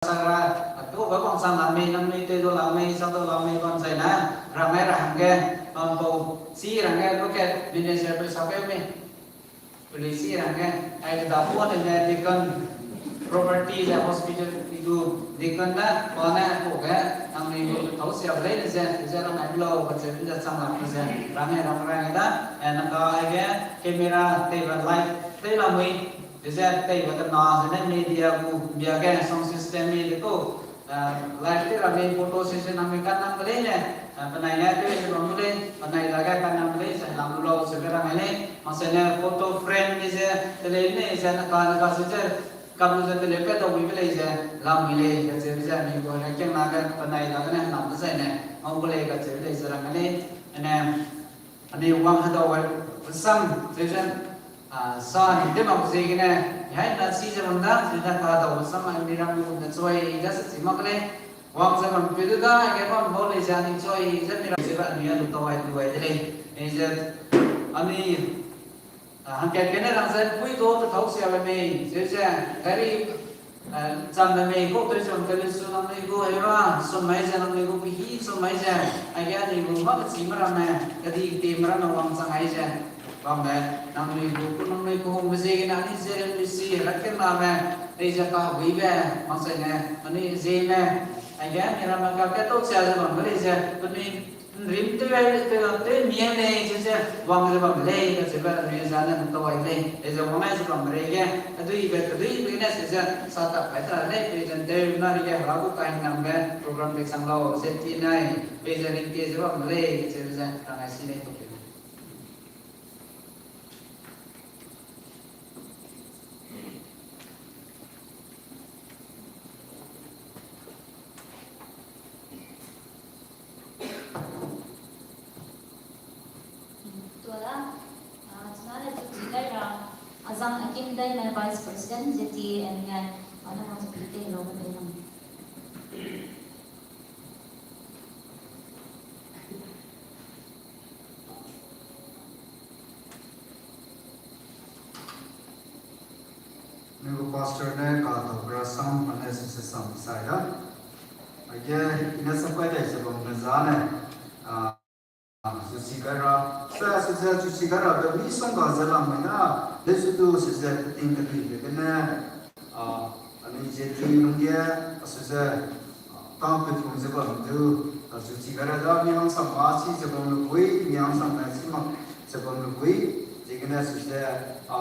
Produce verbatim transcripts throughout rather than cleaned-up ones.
sara, a, tu ba bang sang la mei, nang mei te do la mei, sa do la mei, bang zai na, rang ai ra hangge, bang pau, si rangge, look at manager pe sa pe mei. Policy rangge, ai keda pua de ne deacon property ze hospital igu deacon ne, pa ne, ko ge, nangnui gu tau sia lei de ze, ze rang ai lau, ba ze, ze chang la de ze, rang ai rang rang da, eh, nang ka ai ge, camera, tei ba light, tei la mui, de ze, tei ba de na, ze ne media gu, bia ge, sound system mi de ko, Ah, live te ramme photo session nangnui kanang de lei ne, ah, penai ne tew ze bam de lei, penai dage kanang de lei, ze lam lu lau ze be rang ai lei, mak se ne photo frame ne ze, te lei ne ze na ka, na ka se ze, kam lu ze te lei pe dau mi be lei ze, lam mi lei, ka ze be ze, mi gu ne kiang na ge, penai dage ne lam de zai ne, ngau be lei, ka ze be lei ze rang ai lei, ene, Anui wang hedau wai sam, ze ze, ah, sa ni te mak ziegene, hai na chi ze bam da, ze ze ka dau sam, anui ram lu ne choi, ze se chi mak lei. Wang ze bam pe du da, ge bam bau lei ze anui choi, ze mi ram ze ba anui a lu tau ai lu ai de lei. Ei ze, anui, ah, hangkat kene rang ze pui do te tau sia be mei, ze ze, gari, Eh, cham me mei kau tei cham te le su nangnui gu hera, sum mai ze nangnui gu pehi sum mai ze, aige anui gu mak chi me ramme, kedi te me ramme wang chang ai ze, bam me, nangnui gu ku nangnui ku hung be ziegene anui ze rem mi si, rat ke na me, tei ze ka hui be, mak se ne, anui ze me, aige anui ramme ka ke tau sia ze bam me lei ze, penui, Nrim tew ai, tew la tew mie lei, ze ze, wang ze bam lei, ka ze ba, anui za ne tau ai lei, e ze wang ai ze bam rei ge, adui be, adui be ne, ze ze, sa tak kai ta lei, pe ze tew na ri ge, hera gu kai nam ge, program pe sang lau, ze ti nai, pe ze ring ke ze bam lei, ze ze, rang ai si lei, to pe. Tuala, ah, chuna le chu chi gai ra, azang akim dai me Vice President Z T A and ngai, ana ma chu pi te lo me pe lang. Negu pastor ne ka tau gra sam, ane sese sam sai da. Aige, ine sam kai dai se bam ne za ne, ah, zusi kai ra. Sa sese zusi kai ra, be mi song ga ze lam mai na, le zu du sese ting ka ting be ne, ah, anui ze ting nung ge, a sese, Tang pe tung ze bam du, a zu chi ga ra da, mi hang sam ma chi ze bam lu gui, mi hang sam ma chi mak ze bam lu gui, ziegene su ze, a,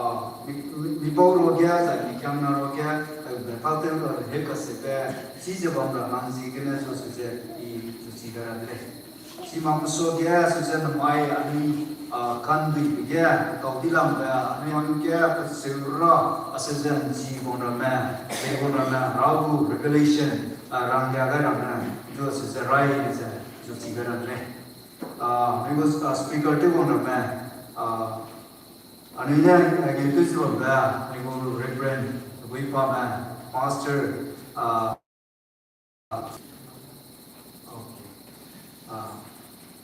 mi, mi, mi bau ro ge, zai mi kiang na ro ge, a, be pa tew ga he ka se be, chi ze bam ra hang ziegene su su ze, i zu chi ga ra de lei. Chi mak su ge, su ze namai, a, mi, a, kan dui ge, kau di lam ge, a, mi hang ge, ka se ra, a se ze, chi bam ra me, ze bam ra me, ra gu, revelation, a, rang ya gai ra me, zu se ze rai ze, zu chi gai ra de lei. A, mi gu, a, speaker tew bam ra me, a, anui ne, a, ge tew ze bam be, mi gu Reverend Guipa me, Pastor, a, okay. A,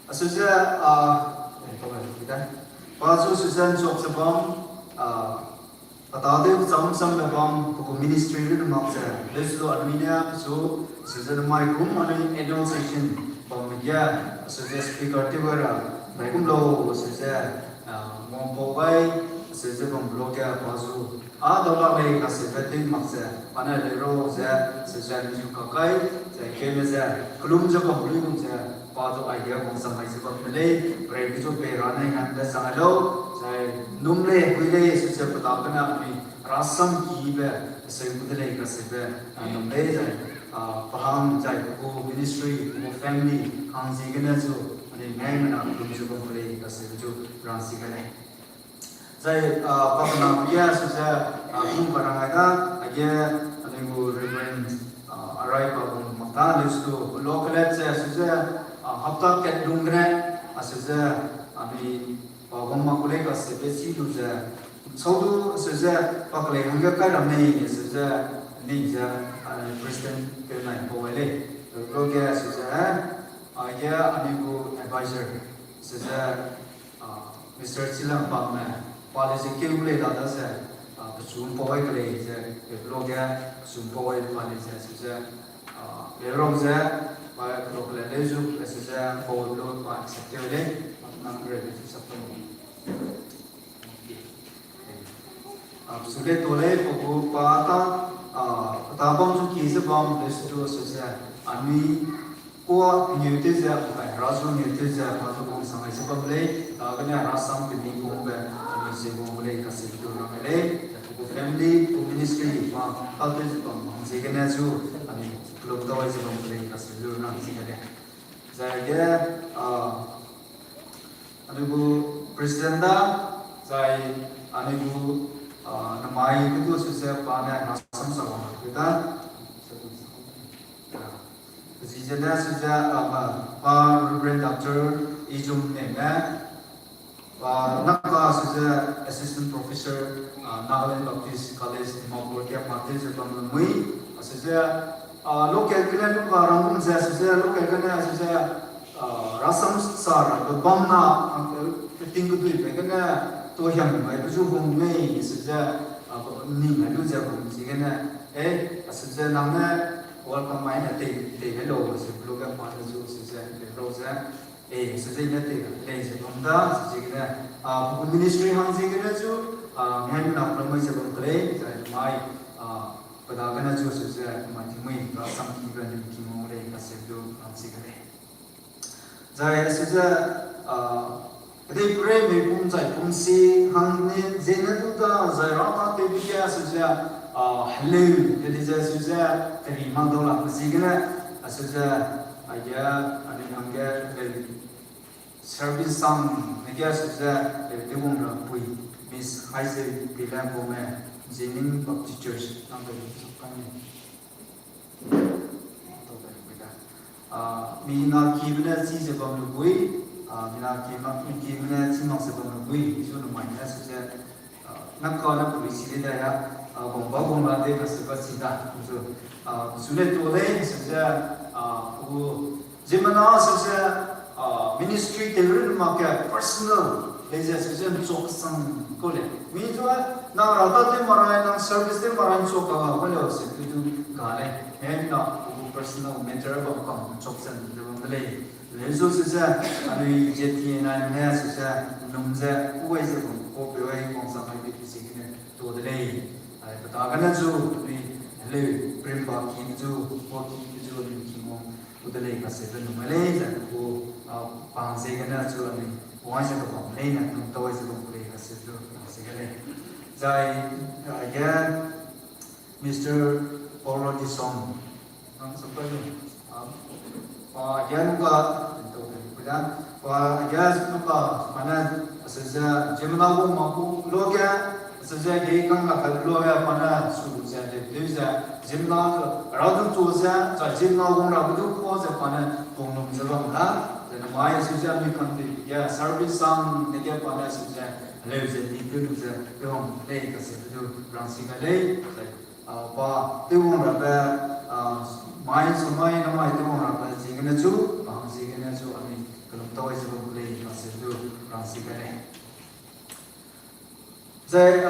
a, su ze, a, eh, pa zu su ze nchok ze bam, a, Pata de cham cham me bam, pe gu ministry le mak ze, le su anui ne, su, su ze mai kum anui annual session bam me ge, su ze speaker tew ra, mai kum lo, su ze, ah, mong pau gai, su ze bam lo ge, pa zu, a, dau la mei ka se be tew mak ze, pa ne le ro ze, su ze anui zu ka kai, ze ke me ze, kelum ze bam lui kum ze, Pa zu idea wang sang ai ze bam de lei, brei ke zu pei ra nai ngan de sang ai lau, zai num lei, hui lei, su ze pe da pe na mi, rasam ki be, se gu de lei ka se be, a, num lei zai, a, pa hang zai pe gu ministry, pe gu family, hang ziegene zu, anui ngai me na kelum zu bam de lei ka se be zu, rang si ge lei. Zai, ah, pa kena ge, su ze, ah, kum pa rang ai da, age, anui gu Reverend, ah, Arai pa gu mak ta, anui su, lo kelet ze, su ze, ah, hapta kat lung gene, ah, su ze, anui pa gu mak gu lei ka se be si lu ze, sau du, su ze, pa kelei hangge kai ram nei, su ze, nei ze, ah, President ke nai pau ai lei. Lo ge, su ze, ah, ge, anui gu advisor, su ze, ah, Mister Chilam Pam me, pa le ze keu lei la da ze, Pechu ’mpau ai kelei ze, pe lo ge pechu ’mpau ai pa lei ze, su ze, pe rau ze, pa lo kelei lei zu, pe su ze, ’mpau lu pa accept tew lei, nang re de sap tau. Su lei tu lei, pe gu pa ta, pe ta bam zu ki ze bam lei su du, su ze, anui, Kua ngeu tew ze, kai hera zu ngeu tew ze, pa zu kung sang ai ze bam lei, dagene hera sam pe ni kung be, anui ze bam lei, kase du rang lei, pe gu family, pe gu ministry, pa, ta tew ze bam, ziegene zu, anui, kelum tau ai ze bam lei, kase du rang ziegene. Zai ge, anui gu president da, zai anui gu, namai kedu su ze pa ne hera sam sa wang da. Zi zene su ze, pa Reverend Doctor Ijum Neme, pa Naka su ze Assistant Professor, Nagaland Baptist College, Dimapur ge pa tew ze bam mui, su ze, local gene nungga rang ze su ze local gene su ze, rasam sa ra be bam na, ting keduibe gene, to hiam mai be zu hung mei su ze, ning ai lu ze bam ziegene, e, su ze nang ne welcome mai ne tei, tei gai lau, su lu ge pa ne zu su ze, pe rau ze, e, su ze ne tei lei ze bam da, ziegene, pe gu ministry hang ziegene zu, ngai na pe mai ze bam de lei, zai mai, pe dagene zu su ze, mai tingmui, rasam ki be ning ki mong lei, kase du, rang zi ga lei. Zai su ze, kedei perei mei pum zai pum si hang ni ziene du da, zai ra ta tewbe ge su ze, heleu, de di ze su ze, teri mak dau la pe ziegene, su ze, aige, anui hangge, service sang ne ge su ze, tew wang ra pui, Miss Haizeu Pilangbaume, Jining Baptist Church, nang de, mi na kibe ne chi ze bam lu bui, mi na kibe ne chi mak ze bam lu bui, zu namai ne su ze, Naka ne pe lui si de da ya, bam ba bam la de na se ba si da, zu, su ne tu lei, su ze, ziemmena su ze, ministry tew ru mak ge personal lei ze su ze ’nchok sang kau lei. Mi zu, nang ra ta tew marai, nang service tew marai ’nchok ka ga kau lei, se pe du ga lei. He na, pe gu personal matter bam kam ’nchok sang de bam de lei. Lei zu su ze, anui ZTNI ne su ze, num ze, uai ze bam, kau pe ai bam sang ai de pe ziegene, tu de lei. Ai, pe dagene zu, anui, heleu, prim ba ki zu, kua ki zu, anui ki mong, tu de lei, kaseube num ai lei, zai pe gu, pa ziegene zu, anui, wang ze bam lei ne, num tau ai ze bam lei, kaseube, kaseube lei. Zai, aige, Mister Paul Rodison, nang sa pa lu, pa aige nungga, pa aige nungga, pa ne, aseu ze, ziemmena gu ma ku lu ge, aseu ze, ge kang la ka lu ge, pa ne, su ze, de, de ze, ziemmena, ra du chu ze, zai ziemmena gu ra du ku ze, pa ne, pung lum ze bam da, ze ne mai, aseu ze, anui country ge, service sang, de ge, pa ne, aseu ze, leu ze, ni te lu ze, de bam, lei, kaseube du, rang si ga lei, zai, pa, tew wang rabe, mai, samai, namai tew wang rabe, ziegene zu, pa, ziegene zu, anui, kelum tau ai ze bam lei, kaseube du, rang si ga lei. Zai,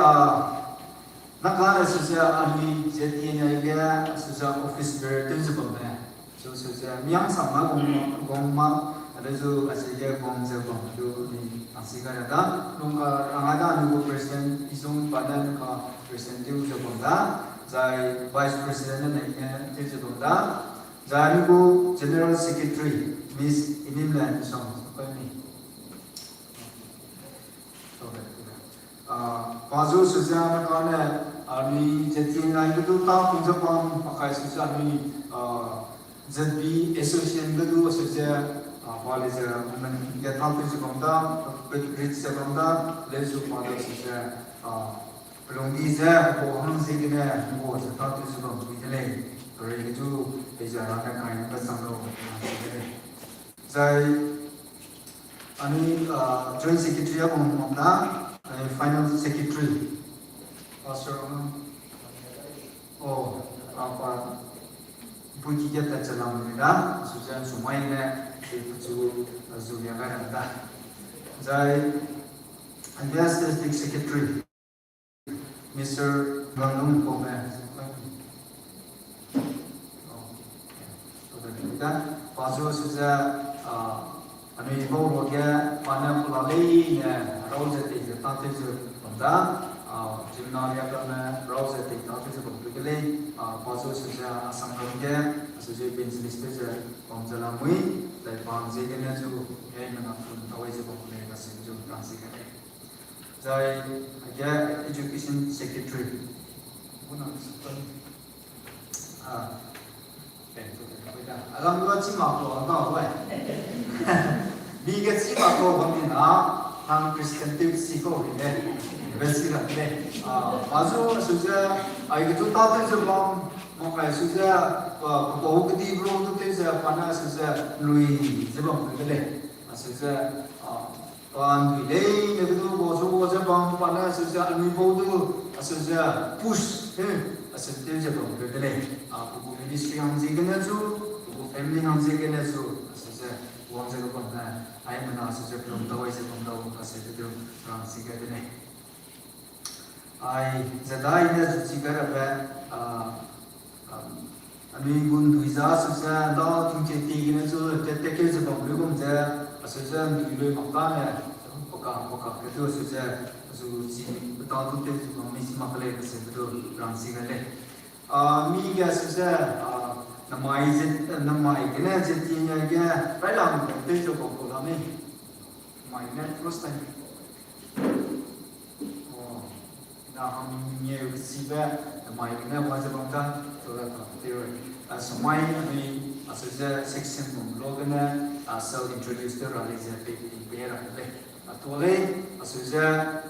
Naka ne su ze anui ZTNI ge, su ze office bearer tew ze bam ne. Su, su ze miang sang na guang, guang ma, ale zu, aseu ge guang ze bam du ni, rang si ga da. Nungga, rang ai da anui gu president, Izung pa ne nungga president tew ze bam da. Zai vice president ne ne tew ze bam da. Zai anui gu general secretary, Miss Inimle Misong, kau ni. Pa zu su ze Naka ne, anui ZTNI ge du ta pung ze bam, pa kai su ze anui, ZB Association ge du su ze, pa lei ze women ge ta pung ze bam da, pe reach ze bam da, lei zu pa de su ze, pelung di ze, pe hang ziegene, pe ze ta pung ze bam pui de lei, perei ge du, pei ze ra ne kai ne be sang lau, de lei. Zai, anui, joint secretary a bam bam da, anui finance secretary. Pastor, o, pa, pui ki ge tat ze lam mi da, su ze su mai ne, pe chu, zu lia gai ram da. Zai, Andes District Secretary. Mister Randong Pome. Pa zu su ze, a, anui bau ruage, pa ne pela leine, rau ze tei ze tâtew ze bam da, a, ziemmena riakramme rau ze tei tâtew ze bam gu de lei, a, pa zu su ze Assam ram ge, a su ze evangelist tew ze bam ze lamui, zai pa ziegene zu, heimena pum tau ze bam lei, kase zu rangsi ga lei. Zai, age education secretary. Buna, a, alam lua chi mak kau, a, gai. Mi ge chi mak kau bam ni na, hang Christian tew si kau ri le. Be si ra le. A, pa zu su ze, ai ge zu tâtew ze bam, mak kai su ze, a, pau kedi bro du tew ze, pa ne su ze, lui ze bam de lei. A su ze, a, pa ndui leine ge du, bau zu bau ze bam, pa ne su ze, anui bau du, a su ze, push, he, a su tew ze bam de lei. A, pe gu ministry hang ziegene zu, pe gu family hang ziegene zu, a su ze, wang ze ge bam ne, aimena su ze, pelung tau ze bam dau, kase du, rangsi ga de lei. Ai, ze dai ne zu chi ga rabe, a, a, anui gu ndui za su ze, da tingche ti gene zu, te, tekeu ze bam lu gum ze, a su ze ndui lui mak tane, paka, paka ke du su ze, zu chi, pe ta du tew zu bam mi chi mak lei, kase du, rangsi ga lei. A, mi ge su ze, a, namai ze, namai gene ze ti ne ge, railang tew zu bam ku la mei. Mai ne first time. O, na hangngeu kechibe, mai ne wa ze bam da, to da ta, te, a, samai anui, a su ze section bam lu gene, a, self introduce tew ra lei ze pe, pe, pe ra lei. A tu lei, a su ze,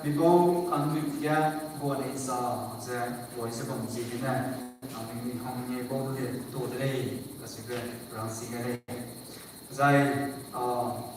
mi bau kanduibe ge, bua ne sa, ze, bua ze bam ziegene, a, mi, mi hangngeu bau de, to de lei, a su ze, rangsi ga lei. Zai, a,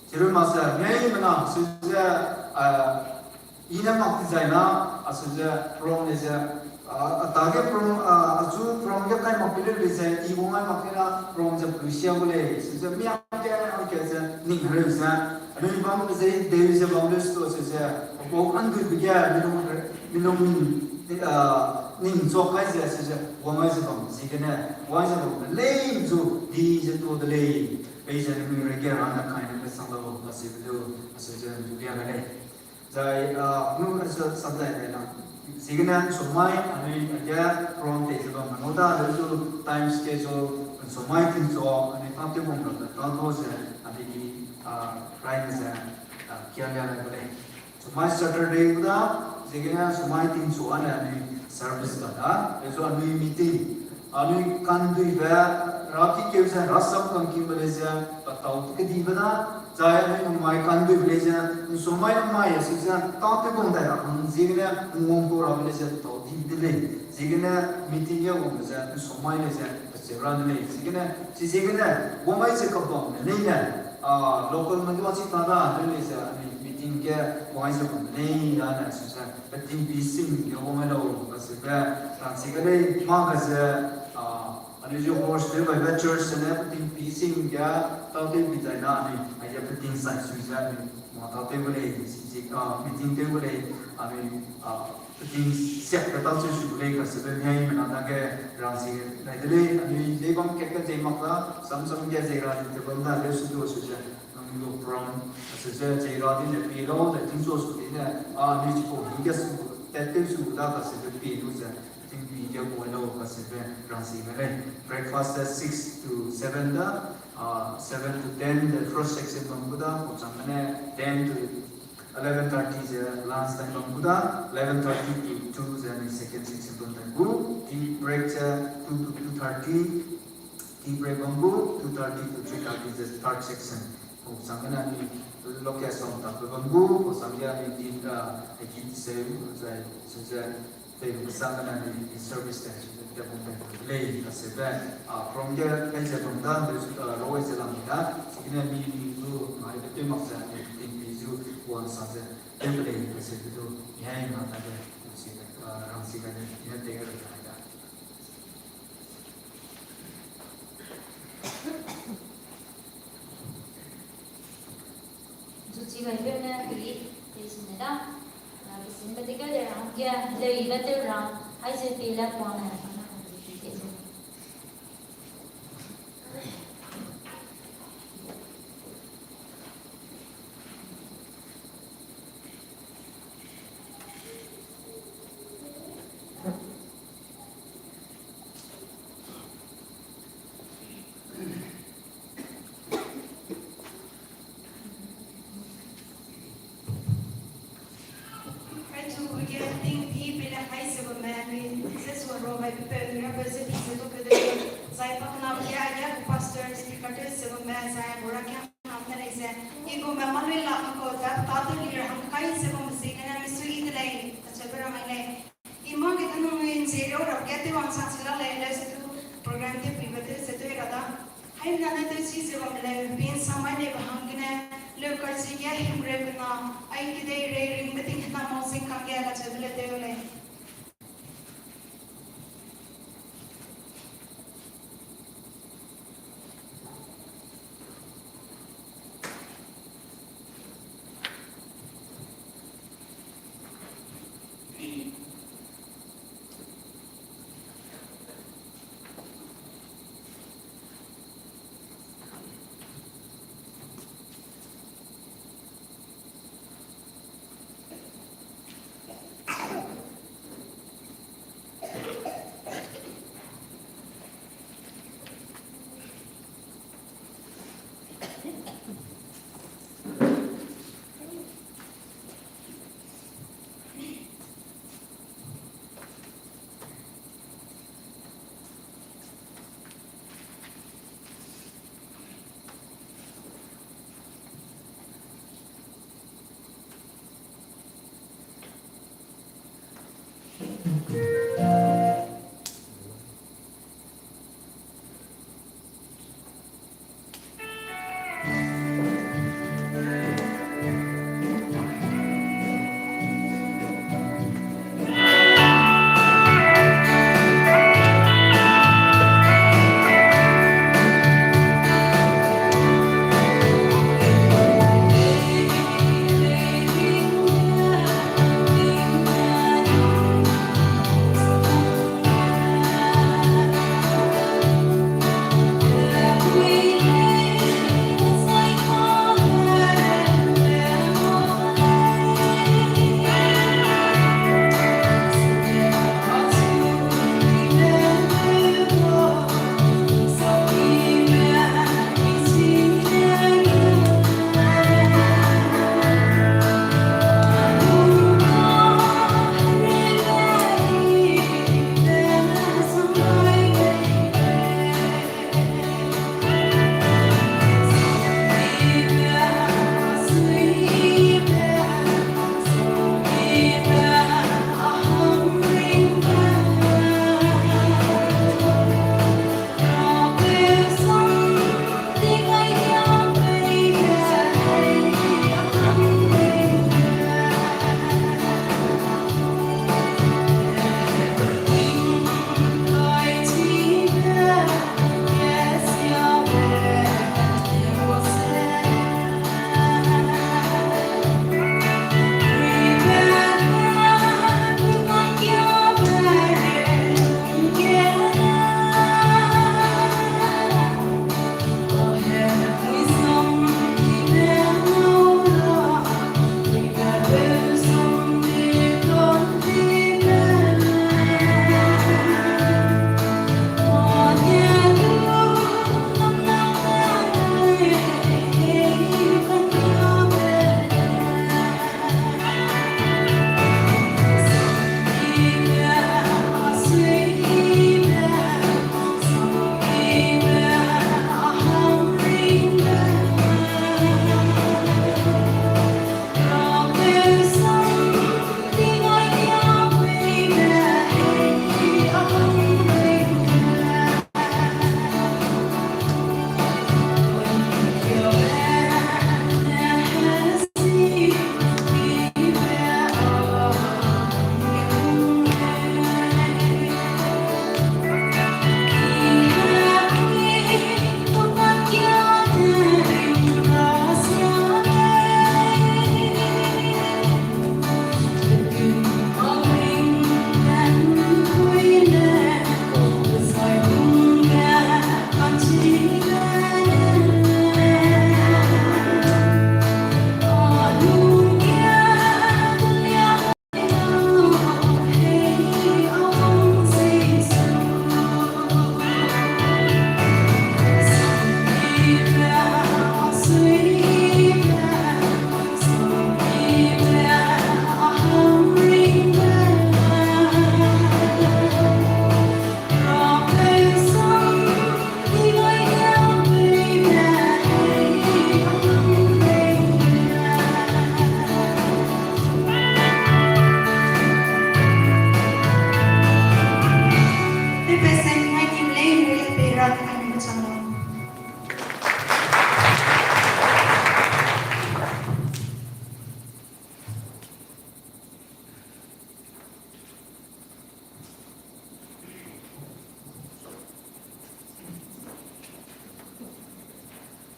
Chiru mak ze, ngeimena, a su ze, a, i ne mak dizai na, a su ze, program lei ze, a, a dage program, a, achu program ge kai mak pe lei ze, i wang ai mak ke na, program ze pusia gu lei, su ze, mi a ke, a ke ze, ning hereu ze, anui bam ze, deu ze bam lei su, a su ze, apau anduibe ge, milung, milung, a, ning chua kai ze, a su ze, wang ai ze bam, ziegene, wang ai ze bam, lei zu, di ze tu de lei. Peize anui reige rane kaine kesang lau, kase du, a su ze ndu bia ga lei. Zai, a, nu a su subject lei na. Ziegene nsumai anui age program tei ze bam manu da, leu zu time schedule, nsumai tingchu, anui tâtew bam rabe tâtew ze, anui ki, a, rai ze, a, kia lia gai gu lei. Nsumai Saturday gu da, ziegene nsumai tingchu ane anui service ba da, leu zu anui meeting. Anui kanduibe, ra kikeu ze, rasam kangkingbe lei ze, patau kedibe da, zai anui namai kanduibe lei ze, nsumai namai a su ze, tâtew bam dai ra hang ziegene, ngwang kau rabe lei ze, tau di de lei. Ziegene meeting ge wangbe ze, nsumai lei ze, pacheu ra de lei. Ziegene, chi ziegene, wang ai ze kabam de leine, a, local me du a chi ta da, de lei ze, anui meeting ge wang ai ze bam de lei, ane su ze, peting pi sing ge wang ai lau, kaseube, rangchi ga lei, mâ ga ze, a, anui zu host tew gaibe church zene peting pi sing ge, tâtew pi zai na anui, aige peting sai sui ze anui, mâ tâtew gu lei, zi, zi, a, meeting tew gu lei, anui, a, peting siakbe tâtew su gu lei, kaseube mihaimena dage rangchi gai de lei, anui leibang kat ge zei mak da, samsam ge zei ra di te bam da, leu su du su ze, nangnui gu program, a su ze zei ra di ne pie lau, zai tingchu su di ne, a, anui chipau hing ge su, tat tew su da, kaseube pie lu ze, tingpi ge gu lau, kaseube rangchi gai lei. Breakfast ze six to seven da, a, seven to ten de first section bam gu da, pauchang gene ten to eleven thirty ze lunch time bam gu da, eleven thirty to two ze anui second section bam dai gu, tea break ze two to two thirty, tea break bam gu, two thirty to three thirty ze third section. Pauchang gene anui local song takbe bam gu, pauchang ge anui tea, a, tea seu, zai, su ze, tei lu kesang gene anui service te, su ze, te bam dai gu lei, kaseube, a, program ge, kai ze bam da, de, a, rau ai ze lam da, chigene mi, mi lu, mai be tew mak ze, anui tingpi zu, wang sa ze, tew ke lei, kaseube du, mihaimena dage, si, a, rangchi gai lei, ne tei ra da. Zuchi gai bene keli, tei sine da, a, Medical de hangge, lei ga tew ra, hai se pei le pua ne. Kaichu ge ting di pele hai se bamme, mi se su ro bai pe pe mi ra pe se di se du pe de. Zai pa na ya ya pastor speaker de se bamme, zai bora kia na ne lei se. I gu me ma lui la ko da ta te li ra hang kai se bamme ziegene mi su i de lei, ta che be ra mai lei. I ma ge kanung nui nzie rau rap ge tewwang chang si la lei, leu se du program tew pibe tew se tew ra da. Haimena ne tew si ze bam leu, bin samai lei be hang gene, leu karchi ge himreu kena, ai kedei rei ring beting hena mau sing kangge kacheube le tew lei.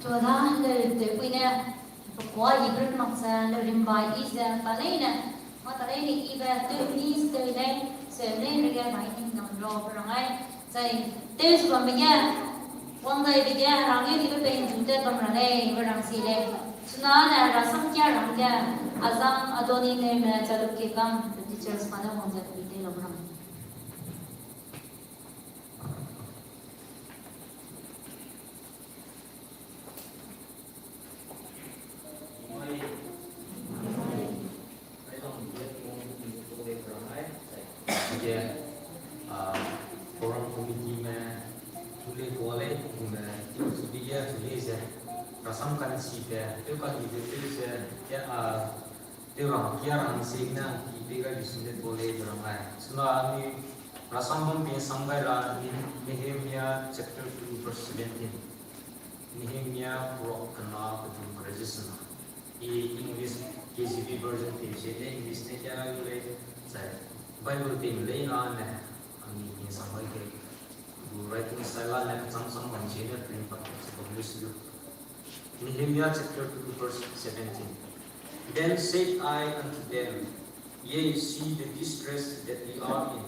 Tua da, leu tewpui ne, pekua i brut mak ze, leu rimba i ze, pa leine, ma ta leine i be, tew ni tew lei, se lei rege bai ning dam ro pe rang ai, zai, tew ze bambe ge, wang dai be ge, rang ge di be pe ndu te bam ra lei, be rang si lei. Chuna ne, rasam kia rang ge, azang adoni ne me, chaluk ke kam, teachers pa ne wang ze pe te lau rang. Ge, ah, program committee me, tule kuale, kume, tule ge, tule ze, rasam kan si te, teu kan di te, teu ze, ya, ah, teu rang kia rang se ne, ki pe gai bisin de tole rang ai. Suna ni, rasam bam pe sam gai ra, Nehemiah chapter two verse seventeen. Nehemiah prok kena petum graduation na. I English K J V version te se ne English ne kia rai le zai Bible te le na ne ami ni samai ke. Gu writing style ne kachang chang bam se ne print pat se publish lu. Nehemiah chapter two verse seventeen. Then said I unto them, Yea, see the distress that we are in,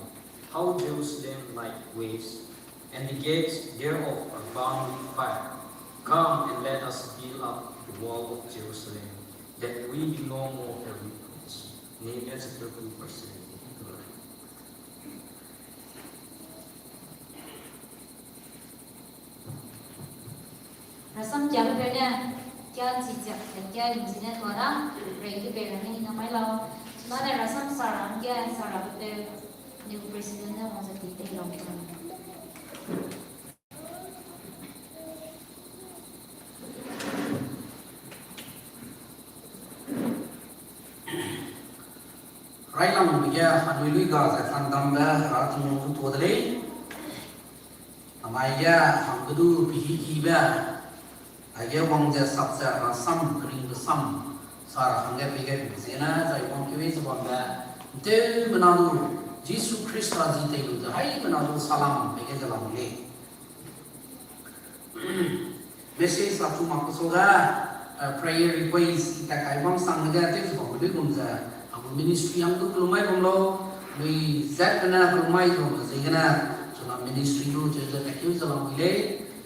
how Jerusalem lieth waste, and the gates thereof are burned with fire. Come and let us build up the wall of Jerusalem, that we be no more a reproach. Nehemiah chapter two verse seventeen. Rasam kia lu pe ne, kia chi ziak, kia lim chi ne tua da, rei ke pe ra ne na mai lau. Suna ne rasam sa ra, kia sa ra pe, new president ne wang ze di te lau. Railangbe ge anui lui ga ze kandambe Hera Tingwang gu tuâ de lei. Namai ge hangge du pehî kibe, aige wang ze sak ze rasam, keringbe sam, sa ra hangge pei gai be ziegene, zai wangkeu ze bambe, ’nteumena du, Jisu Khrista zi tei lu ze haimena du salam pei gai ze lam lei. Message sa chu mak kesuge, eh, prayer request i ta kai bam sang ge tew ze bam lui gum ze, a gu ministry hang du kelum mai bam lau, lui zat gene kelum mai bam ziegene, chuna ministry du cheu ze takeu ze lamui lei,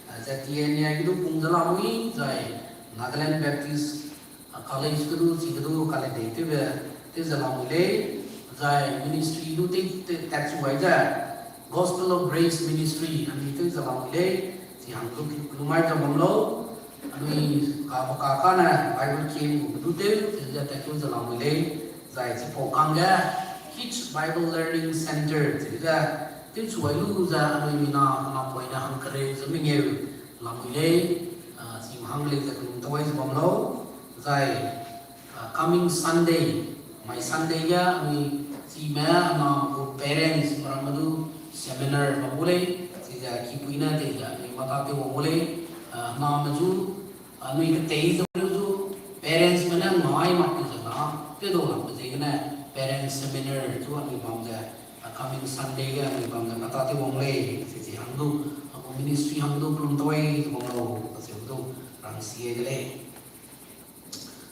eh, Z T N A ge du pung ze lamui, zai Nagaland Baptist, a, college ge du, chi ge du, college dei tewbe, tew ze lamui lei, zai ministry du tei, tei, tat chu wai ze, Gospel of Grace Ministry, anui tew ze lamui lei, chi hang du kelum mai ze bam lau, anui ka, ka, kane Bible camp gu du tew, tew ze takeu ze lamui lei, zai chipau kangge Kids Bible Learning Center, chi ze, tew chu wai lu ze, anui mina, napoine hangkereu ze mengeu lamui lei, a, chim hang lei ze kelum tau wai ze bam lau, zai, a, coming Sunday, mai Sunday ge anui chime, aname gu parents, meramme du seminar bam gu lei, chize kipui ne tei ze anui mata tew wang gu lei, a, name zu, anui ketei ze lu zu, parentsme ne ngai mak te ze na, tewdau lakbe ziegene, parents seminar zu anui bam ze, a, coming Sunday ge anui bam ze mata tew wang lei, chize hang du, a gu ministry hang du kelum tau wai ze bam lau, kacheu du, rang si de lei.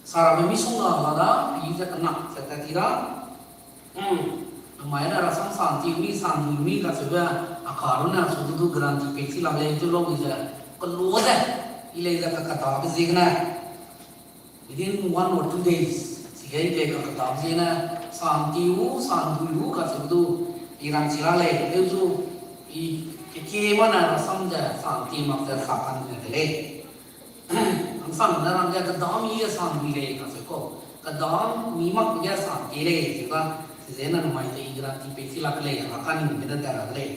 Sarabe misongga la da, pi ze kenak ze tat ti da. Namai ne rasam santi mi, sandui mi kacheube, a ka runne su du du guarantee pei chi lak lei tew lau ze, kelu ze, i lei ze kakata be ziegene. Within one or two days, chige i lei kakata be ziegene, santi u, sandui u kacheube du, i rang chi lak lei, leu zu, i kekie ma ne rasam ze, santi mak ze, sa kan de lei. Hangsang ne rang ge kedam i ge sandui lei kacheu kau. Kedam mi mak ge santi lei, chiba, chize ne namai te i guarantee pei chi lak lei, a ka ning gene tat ra lei.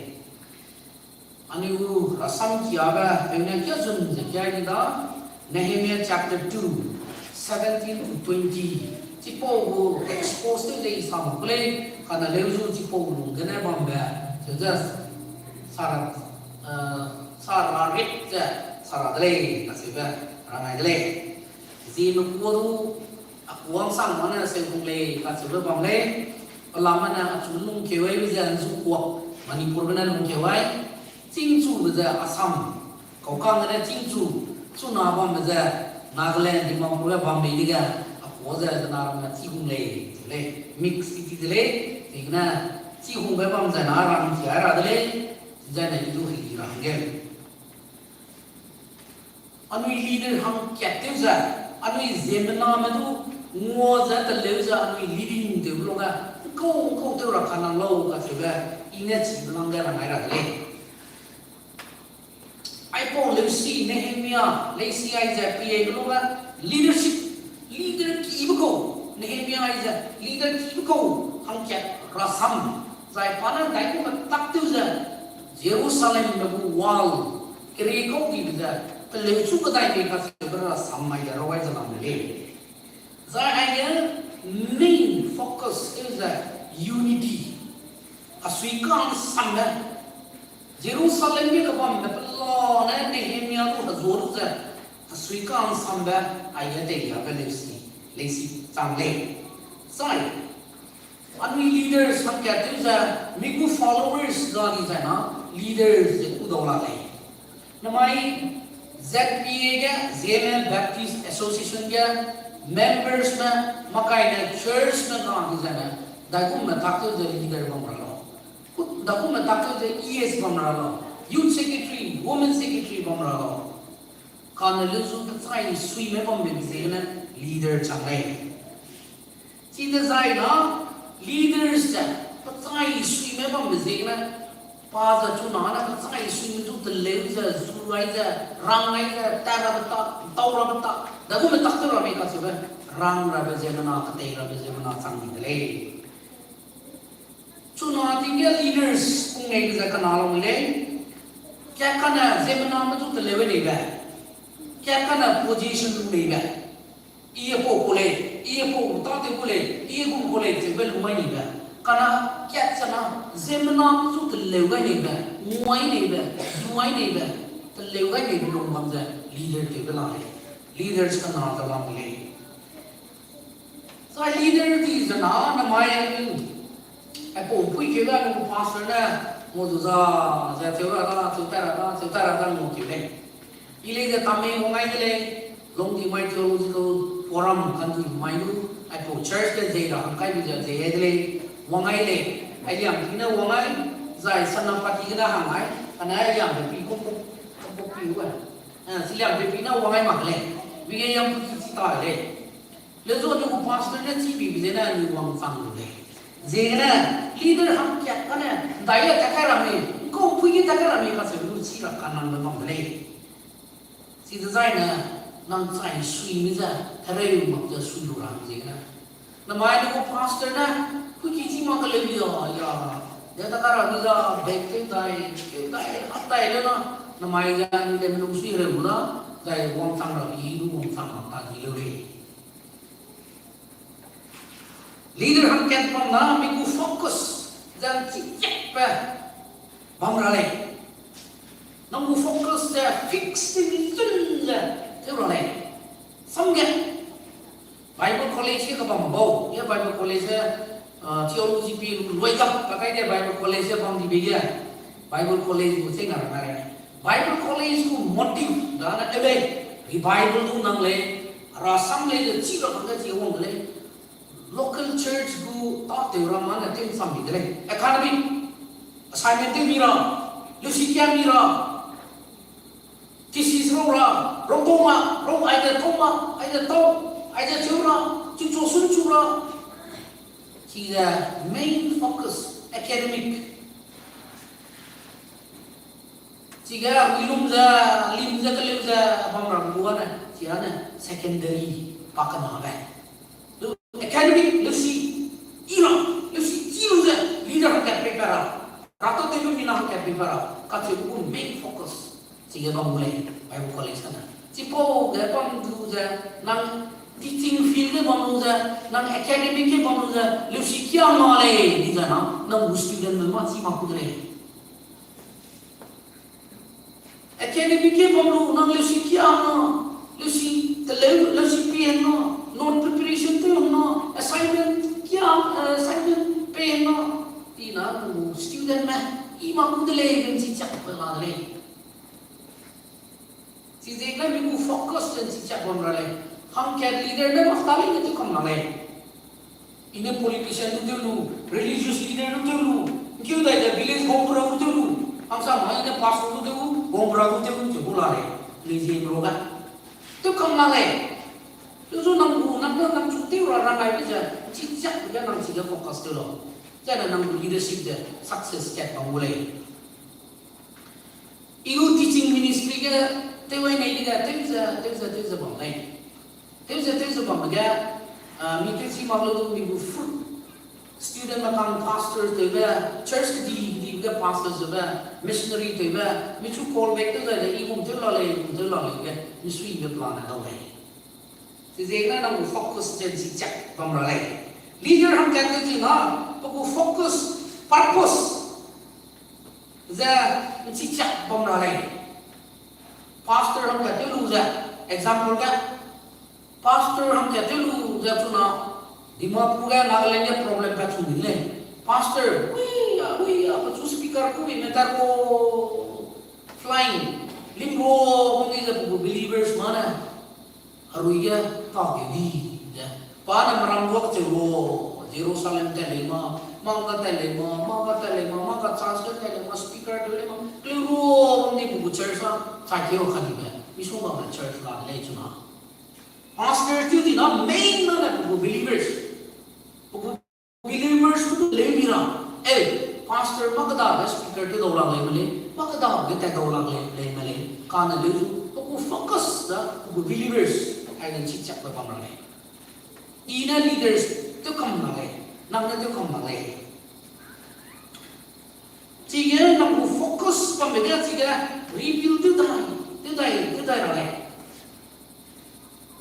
Anui gu rasam kiabe, peu ne kia zun ze kia i da, Nehemiah chapter two, seventeen to twenty. Chipau gu expose tew ze i sam ku lei, kane leu zu chipau lung gene bambe, cheu ze, sara, eh, sara rit ze, sara de lei, kacheube, rangai de lei. Zeme kua du, a kuang sang ma ne seu gung lei, kacheube bam lei, pelame ne achu lungkeu ai be ze nzu kuak, Manipurbe ne lungkeu ai, chîngchube ze Assam, kaukang gene chîngchu, Chuna bambe ze, Nagaland, Dimapur ge bam mei dege, apau ze zena ramme chihung lei, lei, mix city de lei, ziegene, chihungbe bam ze na ram chi ai ra de lei, zene i du heli ra hangge. Anui leader hangkat tew ze, anui ziemmename du ngua ze teleu ze anui leading tewbe lungge, nkau nkau tew ra kanang lau kacheube, i ne chibe nang ge rang ai ra de lei. Aipau leusi Nehemia leisi aize peibe lungge leadership, leader kibe kau, Nehemia aize leader kibe kau hangkat rasam, zai pa ne ndaigum tak tew ze, Jerusalemme gu wall, keri kau dibe ze, teleu chu kedai mei kacheube rasam mai de rau ai ze lam de lei. Zai aige main focus tew ze unity. Asui ka'nsambe. Jerusalem ge kebambe pelane Nehemia du hezua lu ze. Asui ka'nsambe aige teiabe leisi, leisi chang lei. Zai anui leaders hangkat tew ze, mi gu followers ga di zai na, leaders ze kû dau la lei. Namai Z B A ge, Zeme Baptist Association ge, members me, makai ne church me ga di zai ne, daigumme tak tew ze leader bam ra lau. Daigumme tak tew ze E S bam ra lau. Youth secretary, women secretary bam ra lau. Kane lezu pechai suime bambe ziegene leader chang lei. Chidezai na leaders ze pechai suime bambe ziegene, pa ze chuna ne pechai suime zu teleu ze, zu ai ze, rang ai ze, tat rabe ta, ntau rabe ta, daigumme tak tew ra mei kacheube, rang rabe ziemmena, ketei rabe ziemmena chang di de lei. Chuna ting ge leaders pung neibe ze kena lau mui lei. Ka kane ziemmename zu teleu gai neibe. Ka kane position lu neibe. I pau ku lei, i pau tâtew ku lei, i gu ku lei, cheube lu mai neibe. Kane kat chana, ziemmename zu teleu gai neibe, nguai neibe, zuai neibe, teleu gai neibe lung bam ze leader tewbe la lei. Leaders kena ze lam lei. Zai leader di ze na, namai, aipau pui keu da, nung pastor ne, ngau du za, ze cheu ra da, cheu tai ra da, cheu tai ra da, ngau keu lei. I lei ze Tamei wang ai de lei, Longdimai Theological Forum kandui mai lu, aipau church ge zei ra hangkai lu ze zei ai de lei, wang ai lei, ailiang pi ne wang ai, zai Senapati gene hang ai, kane ailiangbe pi kum kum, kum kum pi gu a. Eh, chiliangbe pi ne wang ai mak lei, wi ge yam pu chi chi ta lei. Lezu anui gu pastor ne chibibe zene anui wangchang lu lei. Ziegene, leader hangkat kane, ndai le tat kai ra mei, nkau pui ge tat kai ra mei kacheu lu chi ra kanangbe bam de lei. Chidezai ne, nang chai suime ze, hereu mak ze sui lu ra ziegene. Namai ne gu pastor ne, pui ki chi mak keleu ya, ya, de tat kai ra mi za, bag tew dai, tew dai, hap dai le na, namai ze anui le melung sui reu na, zai wangchang ra bi, lu wangchang mak ta di leu lei. Leader hangkat bam na mi gu focus ze chi chakbe bam ra lei. Nang gu focus ze fix ting zun ze tew ra lei. Samge Bible College ge kabam bau, ge Bible College ge, ah, theology pi lu loi gap pa kai ge Bible College ge bam dibe ge, Bible College gu chena ra lei. Bible College gu motive da na e lei, revival du nang lei, rasam lei ze chi ra bam ge chi wang de lei. Local church gu tâtew ra ma ne tew nsam mi de lei. Academic assignment tew mi ra, leusi kia mi ra, thesis rau ra, rau tau ma, rau aize tau ma, aize tau, aize cheu ra, chu chu sun chu ra. Chize main focus, academic. Chige, wi lum ze, lim ze, keleu ze, bam ra gu ane, chi ane, secondary, pa kenabe. Academic, leusi, i ra, leusi, chi lu ze, leader hangkat pei pa ra. Rato tew lu mina hangkat pei pa ra. Kacheu gu main focus. Chige bam gu lei, Bible College kane. Chipau ge bam du ze, nang teaching field ge bam lu ze, nang academic ge bam lu ze, leusi kia ma lei, di ze na, nang gu student me ma chi mak ku de lei. Academic ge bam lu, nang leusi kia na, leusi teleu, leusi pie na, note preparation tew na, assignment kia, eh, assignment pei na, di na nang gu student me, i mak ku de lei, nang chi chak pe la de lei. Chiziegene mi gu focus ze ’nchi chak bam ra lei. Hangkat leader ne mak ta leine tew kam la lei. I ne politician du tew lu, religious leader du tew lu, ’ngkeu dai de village gaupera du tew lu, hangsame i ne pastor du tew, gaupera du tew lu cheu gu la lei. Lezieme ruage tew kam la lei. Tew zu nang gu, nang ne nang chu tew ra rang aibe ze, ’nchi chak ge nang chige focus tew lau. Zaine nang gu leadership ze success kat bam gu lei. I gu teaching ministry ge tew ai nei di ge, tew ze, tew ze, tew ze bam lei. Tew ze, tew ze bam ge, ah, mi tew chi mak lu du mi gu fruit. Studentme kang pastor tewbe, church kedi kedibe ge pastor tewbe, missionary tewbe, mi chu call back tew zai de, i gum tew la lei, i gum tew la lei ge, misuibe plan ne dau lei. Chiziegene nang gu focus ze ’nchi chak bam ra lei. Leader hangkat tew zina, pe gu focus, purpose ze ’nchi chak bam ra lei. Pastor hangkat tew lu ze, example ge, pastor hangkat tew lu ze chuna, Dimapur ge Nagaland ge problem pat chu min lei. Pastor, ui, a, ui, a, pechu speaker ku bi meter ko flying, limro, hong di ze pe gu believers ma ne, herui ge, ta keu di, ze. Pa ne meram ruak cheu ro, Jerusalem tat lei ma, mâ ga tat lei ma, mâ ga tat lei ma, mâ ga church ge tat lei ma, speaker tew lei ma, kleu ro, hong di pe gu church a, chai keu ka dibe, misongga me church la de lei chuna. Pastor tew di na main na ne pe gu believers. Pe gu believers du leu mi ra. E, pastor mâ kêdabe speaker tew dau lak lei me lei, mâ kêdabe tat dau lak lei, lei me lei. Kane leu zu, pe gu focus da, pe gu believers, ai ne ’nchi chakbe bam ra lei. I ne leaders tew kam la lei, nang ne tew kam la lei. Chige nang gu focus bambe ge chige rebuild tew dai, tew dai, tew dai ra lei.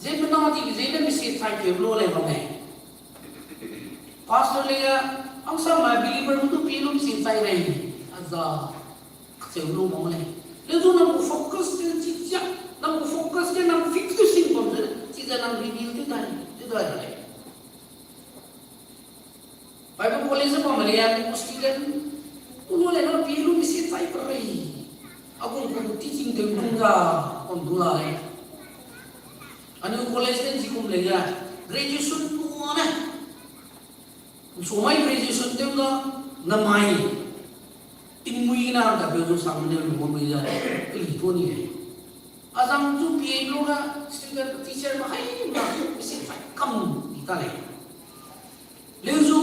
Ziemmena dibe ziegene misi chai keu lu lei bam lei. Pastor lei ge, hangsame believer gu du pie lu misi chai rei, a za, kacheu lu bam lei. Leu zu nang gu focus tew chi chia, nang gu focus ge nang fix tew sing bam ze, chize nang rebuild tew dai, tew dai ra lei. Bible college ge bamme lei, anui gu student, gu lu lei na pie lu misi chai pe rei. A gu gu teaching tew dung ga, kum du la lei. Anui college ge ’nchi kum lei ga, graduation pu ne. Nsumai graduation tew ga, namai. Tingmui na hangge peu zu sang ne lu bam mui ze, keli tu ni lei. A zang zu pie lu ga, student teacher ma hai na, misi chai kam di ta lei. Leu zu,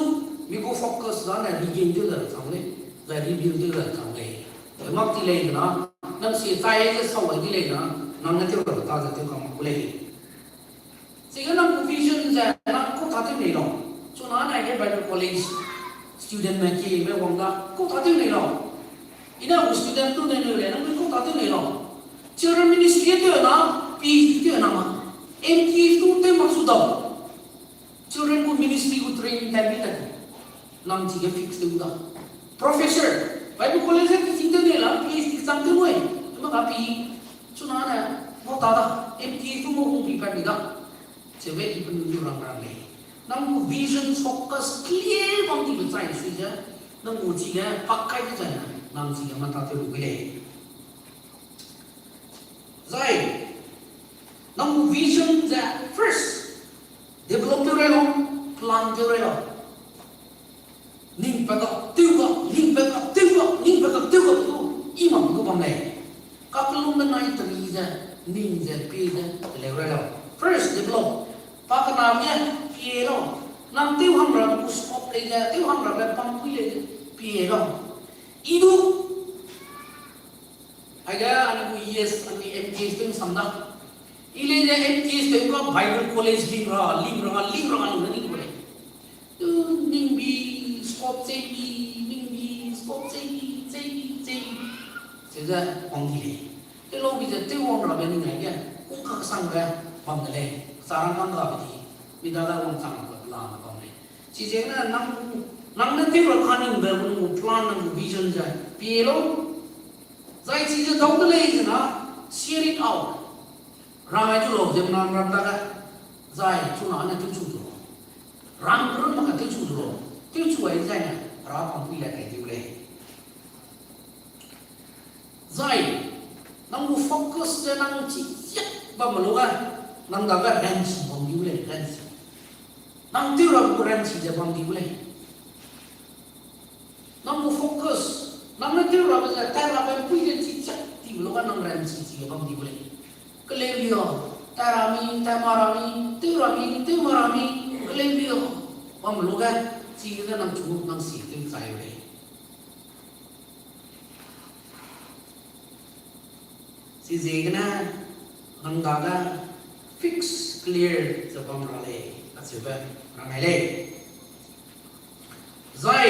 mi gu focus zane regain tew da chang lei, zai rebuild tew da chang lei. Mak ti lei na, nang si chai ze sau ai di lei na, nang ne tew ra ta ze tew kam mak gu lei. Chige nang gu vision ze nang kau ta tew nei lau. Chuna nai ge Bible College studentme kieme wang da kau ta tew nei lau. I ne gu student du ne neu lei, nang kau ta tew nei lau. Children ministry tew na, PhD tew na ma. MTh du tew mak su dau. Children gu ministry gu training tai mi ta. Nang chige fix tew da. Professor, Bible College ge teaching tew nei la, PhD chang tew nui. Ema ka pi, chuna ne, mau ta da, MTh du mau hung pi pat mi da. Cheube i penui du rang rang lei. Nang gu vision focus clear bam dibe chai sui ze, nang gu chige pak kai de zai, nang chige mata tew lu gu lei. Zai, nang gu vision ze first develop tew rai lau, plan tew rai lau. Ning pa ga, tew ga, ning pa ga, tew ga, ning pa ga, tew ga, tew, i mak gu bam lei. Kakellumbe nai teri ze, ning ze, pie ze, teleu rai lau. First develop. Pa kena ge, pie lau. Nang tew hang ra gu scope lei ze, tew hang rabe pampui lei ze, pie lau. I du, aige anui gu yes, anui MTh tew sam da. I lei ze MTh tew ga Bible College ling ra, ling ra, ling ra, ling ra, ling ra lei. Tu ningbi, scope cheibi, ningbi, scope cheibi, cheibi, cheibi. Cheu ze wang di lei. Tew lau bi ze tew wang rabe ning aige, kung kaksangbe bam de lei. Charang kang gabe di, mi dada wangchang rabe plan bam lei. Chiziegene nang, nang ne tew ra kaningbe gu plan nang gu vision ze pie lau. Zai chize dau de lei zena, share it out. Rang ai chu lau, ziemmena ram dage. Zai chuna ne tewchu zu lau. Rang run mak ka tewchu zu lau. Tewchu ai zaine, ra pampui le kai tew lei. Zai, Nang gu focus ze nang chi chiak bam lu ga, nang dage ranchi bam di gu lei, ranchi. Nang tew ra gu ranchi ze bam di gu lei. Nang gu focus, nang ne tew rabe ze, tai rabe mpui ge chi chiak ti lu ga nang ranchi chi ge bam di gu lei. Keleu lia, tai ra mi, tai ma ra mi, tew ra mi, tew ma ra mi, keleu lia, bam lu ga, chi ge nang chu nang si tew chai lei. Chiziegene nang dage fix clear ze bam ra lei, acheube rang ai lei. Zai,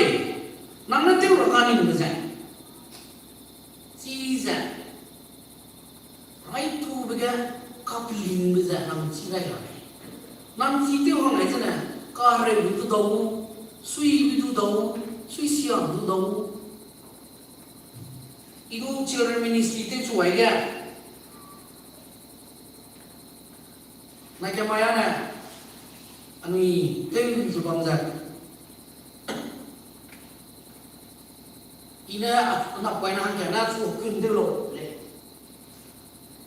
nang ne tew ra kaningbe ze, chize, raitube ge kapelingbe ze nang chi gai ra lei. Nang chi tew hang ai zene, kahereube du dau, suibe du dau, suisiabe du dau. I gu children ministry tew chu aige, nai kemai â ne, anui tew zu bam ze, i ne, napoine hangkatne chu kun tew lau lei.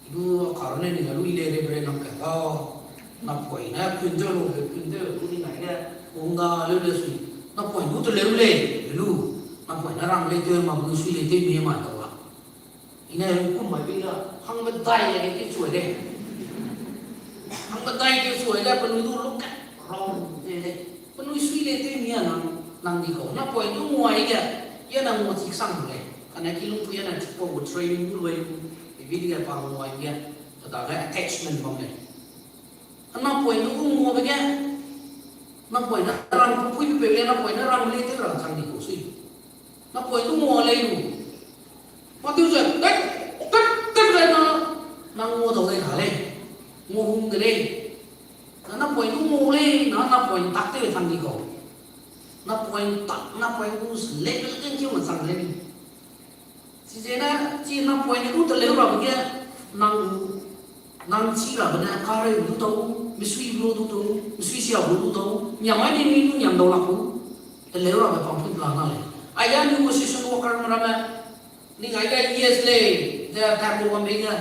I gu a karu ne ning a lu i lei Reverend hangkat ga, napoine kun tew lau, kun tew lu ning ai ge, hung da leu le sui, napoine gu teleu lei, lu, napoine rang lei tew ma gu sui lei tew mi ma dau la. I ne kum mai bei la, hangmedai le tew chu lei. Hangmedai tew chu lei, penui du lu ka, rau de lei. Penui sui lei tew mi a nang, nang di kau. Napoine du ngua i ge, i a nang ngua chi sang lei. Kane kilungpui a ne chipau gu training du lui, e video pa ngua i ge, pe dage attachment bam lei. Napoine du nguabe ge, napoine rang puibe peu lei, napoine rang lei tew ra chang di kau sui. Napoine du ngua lei lu. Pa tew ze, tet, tet, tet lei na, nang ngua dau lei ka lei. Ngua hung de lei. Na napoine du ngua lei, na napoine tak tew chang di kau. Napoine tak, napoine du level kengkeu ma chang lei. Chizene, chi napoine du teleu rabe ge, nang, nang chi rabe ne, kareu du dau, misui lu du dau, misui sia lu du dau, niam ai ni mi du niam dau lak gu, teleu rabe pam pui pela na lei. Aige anui gu social worker me ramme, ning aige yes lei, ze tat lu bam bei ge,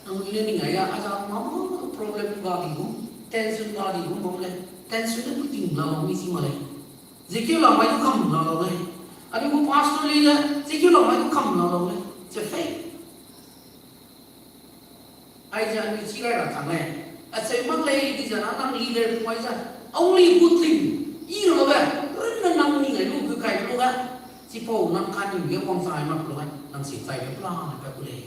nangnui ne ning aige, aja mâ problem ba di gu, tension ba di gu bam lei, tension ne puiting la lau mi chi ma lei. Zekeu lamai du kam la lau lei. Anui gu pastor lei ze, zekeu lamai du kam la lau lei. Ze fei. Aize anui chi rai ra chang lei. Acheu mak lei di ze na nang leader pu ai ze, only good thing. I lu ge, runne nang ning ai lu gu kai lu ge. Chipau nang kaning ge wangchang ai mak lu ge, nang si chaibe pelane pat gu lei.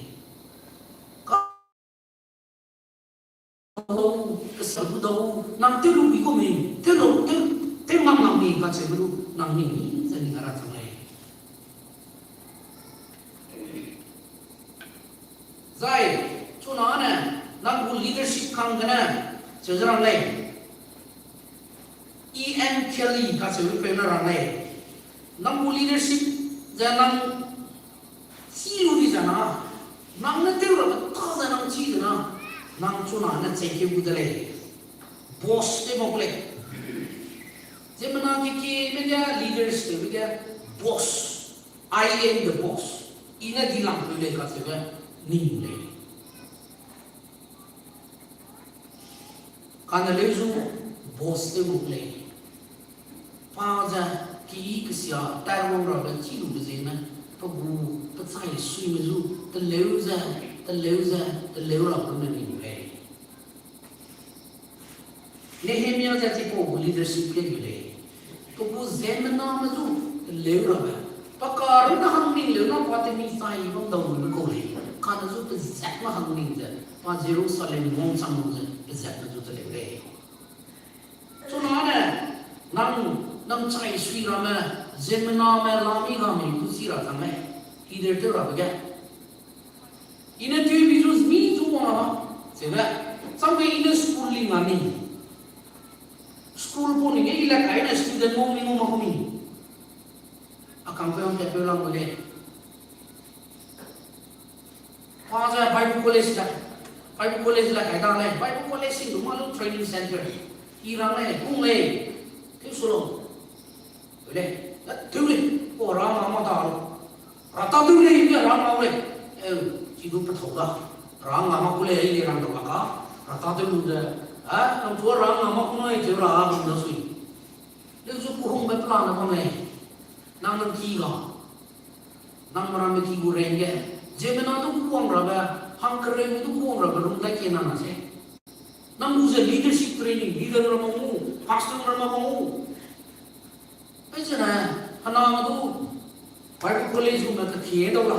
Kau, kesa gu dau, nang tew lu bi gu mi, tew lu, tew, tew mak nang mi kacheube lu, nang ning mi ze ning a ra chang lei. Zai, chuna ne, nang gu leadership kang gene, cheu ze rang lei. Ian Kelly kacheube peu ne rang lei. Nang gu leadership ze nang chi lu di ze na, nang ne tew rabe ta ze nang chi ze na, nang chuna ne cheikeu gu de lei. Boss tew mak lei. Ziemmena kekieme ge leaders tewbe ge boss. I am the boss. I ne dilangpeu lei kacheube ning lei. Kane leu zu boss tew mak lei. Pa ze keyi kesia taiwang rabe chi lube ziegene, pe gu, pe chai suime zu, teleu ze, teleu ze, teleu rabe me ning lei. Nehemia ze chipau gu leadership ge gu lei. Pe gu ziemmename zu teleu rabe. Pa karunne hangning leu na pa temi chai bam dau lu kau lei. Kane zu pezatme hangning ze, pa Jerusalem wangchang lu ze pezatme zu teleu lei. Chunane, nang, nang chai sui ramme, ziemmename, lami ramme, du chi ra chang lei, leader tew rabe ge. I ne tewbi zu mi zu wang ra, chebe, changbe i ne school ling a ni. School pau ni ge i le kai ne student ngau mi ngau mak mi. A kangpeu hangkatpeu lam gu lei. Pa ze Bible College la, Bible College la kai da lei, Bible College sing du ma lu training center. I rang lei, kung lei, tew su lau. Lei, tew lei, pa ra ma ma da lu. Ra ta tew lei, i ra ma lei. Eu, chi du pe thau da. Rang la mak ku lei, i rang dau la ka, ra ta tew lu ze, a, nang chu rang la mak ku nui tew ra bam da sui. Leu zu ku hungbe plan na bam lei. Nang nang ki ga. Nang meramme ki gu reng ge. Ziemmena du kuang rabe, hangkereu du kuang rabe lung dai ke nang na se. Nang gu ze leadership training, leader ra ma ngu, pastor ra ma ngu. Ai zene, hena ma du, Bible college gu me kethie dau la.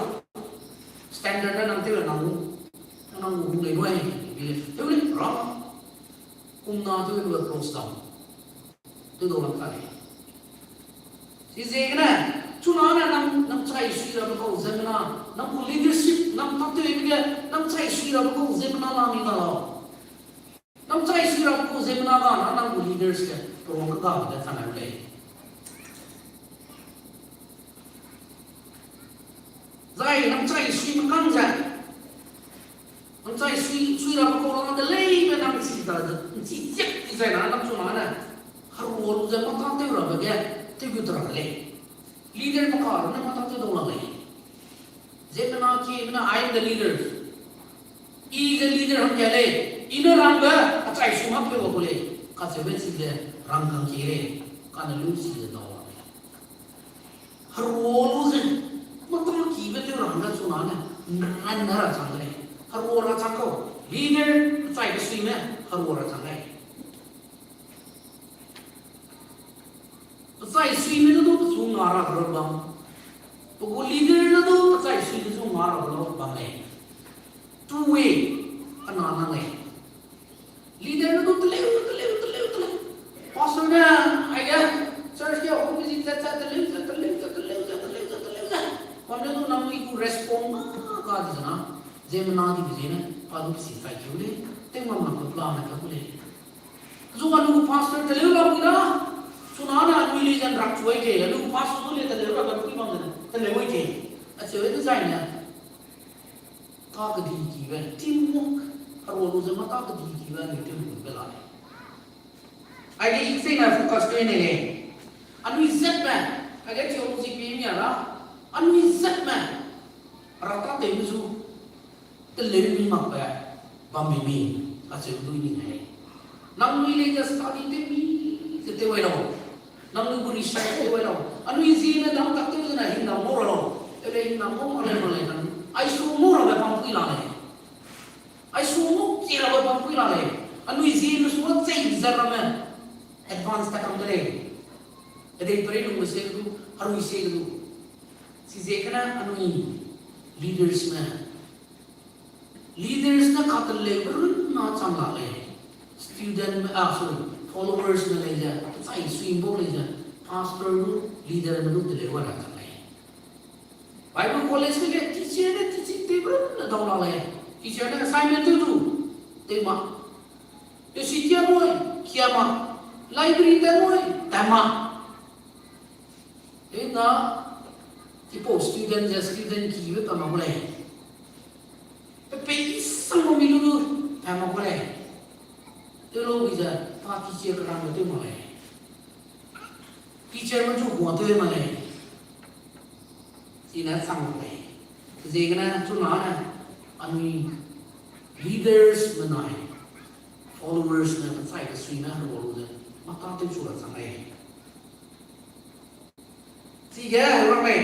Standard ne nang tew le nang gu. Nang gu hung lei nui, bi le, tew le, ra. Kum na tew le close down. Tew dau la ka lei. Chiziegene, chuna ne nang, nang chai sui rabe kau ziemmena, nang gu leadership, nang tâtewbe ge, nang chai sui rabe kau ziemmena la mi ga lau. Nang chai sui rabe kau ziemmena ga na, nang gu leaders ge, perong kagabe ge chang lei. Zai nang chai sui me kang ze. Nang chai sui, sui rabe kau la de leibe nang chi ta, chi chiak di zai na nang chuna ne. Herua lu ze mâ tâtew rabe ge, tew gu ta ra de lei. Leader maka ne mâ tâtew dau la lei. Ziemmena ki ne, I am the leader. I ze leader hangge lei. I ne rangbe, achai sui mak peu ga gu lei. Kacheube chi ze rang kang ki lei. Kane lu chi ze dau la lei. Herua lu ze, mâ tâ kibe tew ra hangge chuna ne, nran ne ra chang de lei. Herua ra chang kau, leader, achai kesuime, herua ra chang lei. Achai suime ne du pechu nga ra be lau bam. Pe gu leader ne du achai suime chu nga ra be lau bam lei. Two way, ana nang lei. Leader ne du teleu, teleu, teleu, teleu. Pastor ne, aige, church ge office ze, ze, teleu, ze, teleu, ze, teleu, ze, teleu, ze, teleu, ze. Bam ne du nangnui gu respond ma ga di zena. Ziemmena dibe ziene, pa du pesi tai keu lei. Tewmam mak pe plan ne ka gu lei. Zu anui gu pastor teleu la gu da. Chuna ne anui lei zan rak chuai ke, anui gu pastor du lei teleu ra ga pui bam zene, teleu ai ke. Acheu design ne. Tâ kedi kibe, teamwork, herua lu ze mâ tâ kedi kibe anui tew lu be la lei. Aige i cheine focus tew ne lei. Anui zatme, aige theology pi mi a ra, anui zatme, ra tâtewme zu, teleu mi makbe, bam mi mi, acheu lui ni lei. Nangnui lei ze study tew mi, ze tew ai lau. Nangnui gu research tew ai lau. Anui ziene dam tak tew zene hingdam ngau ra lau. Ele hingdam ngau ma lei ma lei nang. Ai su ngau rabe pampui la lei. Ai su ngau ki rabe pampui la lei. Anui zieme su chei ze ramme. Advance ta kam de lei. Edei perei lungme se du, arui se du. Chiziegene anui leadersme. Leaders ne kateleube runna chang la lei. Studentme, ah, sorry, followersme lei ze, chai sui bau lei ze, pastor du, leaderme du teleu wa ra chang lei. Bible college ge teacher ne teaching tewbe runne dau la lei. Teacher ne assignment tew du, tew ma. Tewsi kia moi, kia ma. Library tat moi, tat ma. Ena, chipau student ze student kibe pa mak gu lei. Pe pei sang gu mi lu lu, pa mak gu lei. Tew lau bi ze, pa teacher kerangbe tew mak lei. Teacherme chu guang tew mak lei. Chine chang mak lei. Ziegene chuna ne, anui leaders menai, followers ne, mechai kesuine herua lu ze, mâ tâtew chu ra chang lei. Chige rang lei,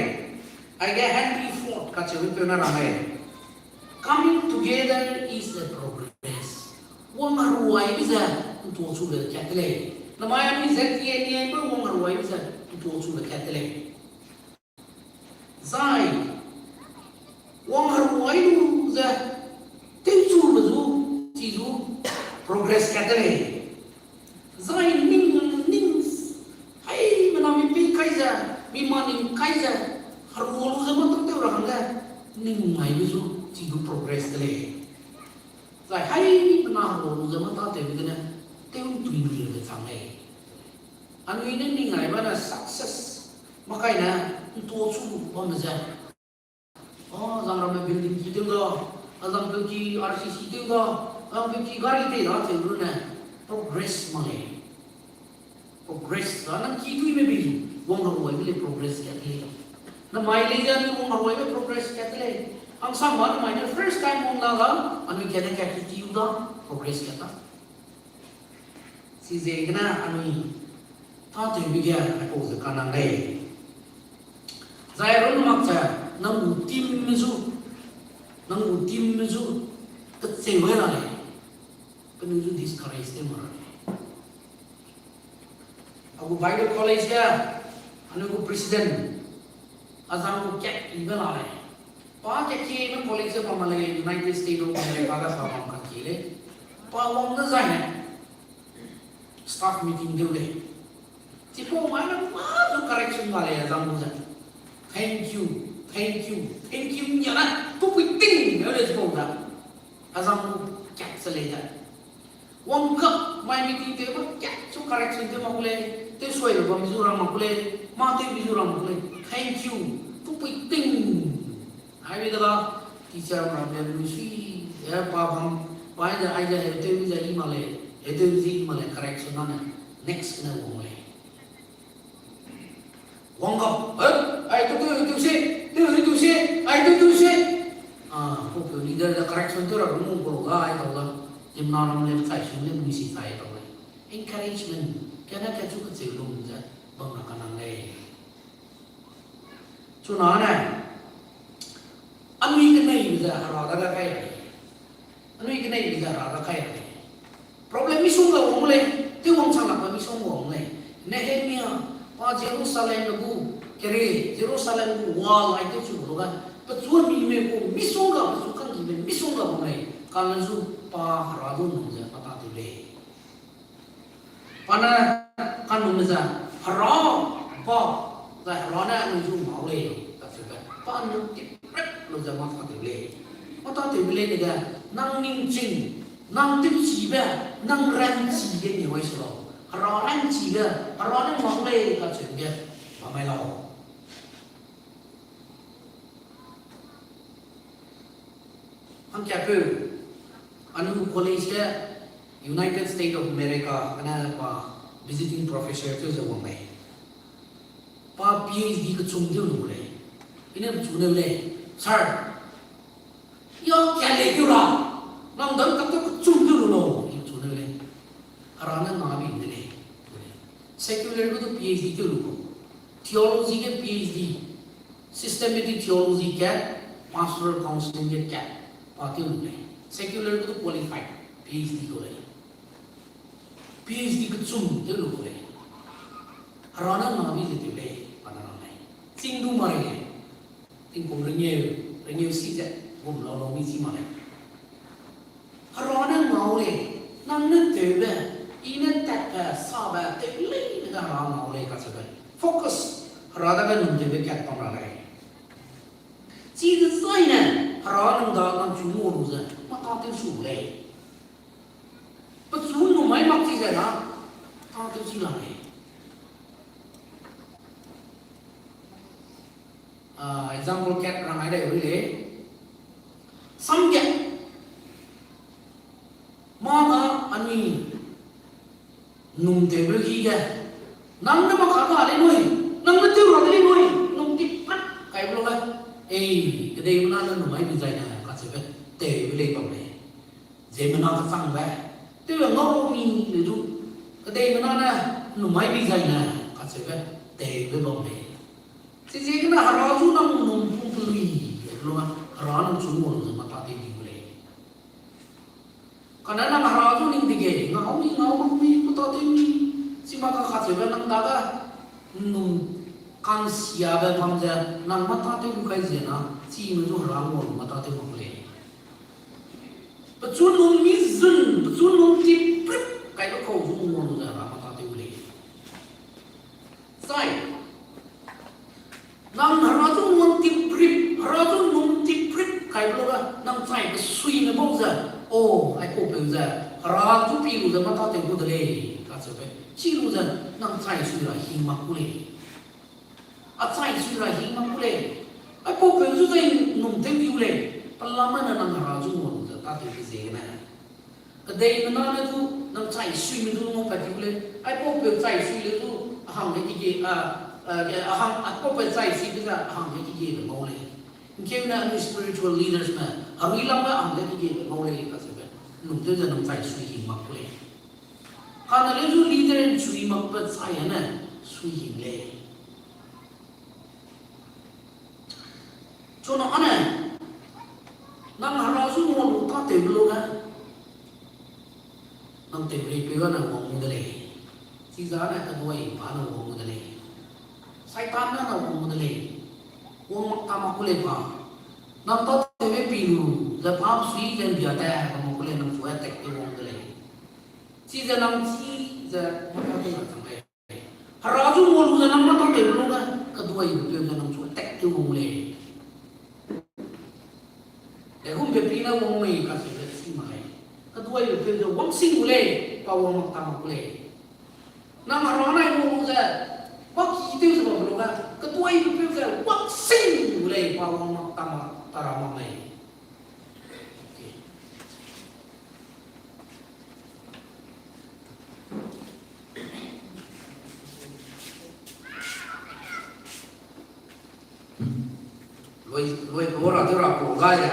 aige Henry Ford kacheube peu ne rang lei, Coming together is a progress. Wang heruaibe ze ntuachube kat de lei. Namai anui ze tie niaibe wang heruaibe ze ntuachube kat de lei. Zai wang heruai lu ze tewchube zu, chi zu progress kat de lei. Zai ning, ning, haimena mi pei kai ze, mi maning kai ze, herua lu ze mâ tâtew ra hangge, ning maibe zu, chi du progress de lei. Zai haimena herua lu ze mâ tâtewbe gene, tew ntui nribe chang lei. Anui ne ning aibe ne success, makaine, ntuachu bamme ze, a, zang ramme building ki tew da, a zang peu ki R C C tew da, a zang peu ki gari tei da cheu lu ne, progress mak lei. Progress da, nang ki duibe bi, wang heruaibe lei progress kat de lei. Namai lei ze anui wang heruaibe progress kat de lei. Hangsame namai ne first time wang da ga, anui kane ka ki tiu da, progress ka ta. Chiziegene anui tâtewbe ge aipau ze kanang lei. Zai runne mak ze, nang gu team me zu, nang gu team me zu, kecheu gai ra lei. Penui zu discourage tew ma ra lei. A gu Bible College ge, anui gu president, azang gu kat ibe la lei. Pa kakieme college ge bam ma lei, United States of America ge pa bam kaki lei. Pa wang dezaine, staff meeting tew lei. Chipau mai ne mâ zu correction ga lei azang gu ze. Thank you, thank you, thank you, nia ne, pupui ting, ne lei chipau ze. Azang gu kat se lei ze. Wang kak mai meeting tew ba kat chu correction tew mak ku lei, tew suaibe bam zu rang mak ku lei, mâ tewbe zu rang mak ku lei. Thank you, pupui ting. Ai bi da ga, teacher ram le lu sui, e pa bam, pa ai ze, ai ze, hetew ze i ma lei, hetew ze i ma lei, correction na ne, next ne wang lei. Wang ga, e, ai tu tu tu se, tu tu se, ai tu tu se. A, pupeu leader da correction tew ra lu mung ku lu ga ai tau la. Ziemmena ram le chai sui ne mui si chai tau lei. Encouragement, kane kachu kecheu lum ze, bam ra kanang lei. Chuna ne, anui keneibe ze Hera dage kai ra lei. Anui keneibe ze Hera dage kai ra lei. Problem misongga wang lei, tew wangchang lakbe misongga wang lei. Nehemia, pa Jerusalem gu, kere, Jerusalem gu wall ai tew chu lu ga, pechu mime gu misongga, pechu kanggibe misongga wang lei. Kane zu pa Hera du num ze mata tew lei. Pa ne kanumbe ze, Hera, pa, zai Hera ne anui zu ngau lei, kacheube. Pa num tiprek lu ze mata tew lei. Mata tewbe lei ne ge, nang ningching, nang tewchibe, nang ranchi ge ni wai se lau. Hera ranchibe, Hera ne ngau lei, kacheube, bamai lau. Hangkapeu, anui college ge United States of America gene pa visiting professor tew ze wang lei. Pa PhD kechum tew lu lei. I ne pechu neu lei, Sir, ya ka lei tew ra, nang dam tak tew kechum tew lu lau, i pechu neu lei. Hera ne na bi de lei. Secular gu du PhD tew lu lau. Theology ge PhD, systematic theology ge, pastoral counseling ge ka, pa tew lu lei. Secular gu du qualified PhD gu lei. PhD kechum tew lu gu lei. Hera ne na bi ze tew lei, pa ne rang lei. Ching du ma rei lei. Tingkum rengeu, rengeu si ze, gum lau lau mi chi mak lei. Hera ne ngau lei, nang ne tewbe, i ne tatbe, sabe, tew leine ge Hera ngau lei kacheube. Focus, Hera dage num tewbe kat bam ra lei. Chidezaine, Hera nang da nang chu ngua lu ze, mata tew su lei. Pechu num mai mak chi ze na, tâtew chi la lei. A, example kat rang ai dai ri lei. Samge, mâ ga anui num tewbe ki ge, nang ne maka ga lei nui, nang ne tew ra de lei nui, num tiprek kaibe lu ge, ei, kedeimena ne num mai bi zaine kacheube, tewbe lei bam lei. Ziemmena kechangbe, tew ngau mi le du, kedeimena ne num mai bi zaine kacheube, tewbe bam lei. Chiziegene Hera zu nang num pung pelui, lu, Hera nang chu ngua lu ze mata tew di gu lei. Kane nang Hera zu ning dege, ngau mi, ngau mak mi, mata tew mi, chi mak ka kacheube nang dage, num kangsiabe bam ze, nang mata tew gu kai ziena, chime zu Hera ngua lu mata tew mak lei. Pechu num mi zun, pechu num tiprip kaibe kau zu ngua lu ze Hera mata tew lei. Zai, nang Hera zu num tiprip, Hera zu num tiprip kaibe lu ge, nang chai kesuime bau ze, o, aipaupeu ze, Hera zu pi lu ze mata tew gu de lei, kacheube. Chi lu ze, nang chai sui ra hing mak gu lei. A chai sui ra hing mak gu lei. Aipaupeu zu zai num tew di gu lei. Pelame ne nang Hera zu ngua lu ze tâtewbe ziegene, kedeimena ne du nang chai suime du ngau pat di gu lei. Aipaupeu chai sui le du a hangge kige, a, a, a hang, aipaupeu chai suibe ze a hangge kigebe ngau lei. Nkeune anui spiritual leadersme, herui lambe hangge kegebe ngau lei kacheube, nung tew ze nang chai sui hing mak ku lei. Kane leu zu leader ’nchui makbe chai ane sui hing lei. Chuna ane, nang hera zu ngua lu tâtewbe lu ge, nang tewreipeu ane wang gu de lei. Chizane keduai pa ne wang gu de lei. Saitan ne wang gu de lei. Wang mak ta mak ku lei pa. Nang tâtewbe pi lu, ze pa sui ze ’mbia ta, ka mak ku lei nang chu attack tew wang de lei. Chize nang chi ze mâ tâtew ra chang lei. Hera zu ngua lu ze nang mâ tâtewbe lu ge, keduaibepeu ze nang chu attack tew wang lei. Dehumbe pi ne wang mei kacheube chi mak lei. Keduaibepeu ze wang sing gu lei, pa wang mak ta mak ku lei. Nang hera nai ngua lu ze, pa ki tew ze bam lu ge, keduaibepeu ze wang sing gu lei, pa wang mak ta mak, ta ra mak lei. Lui, lui kau ra tew ra kau gai ze.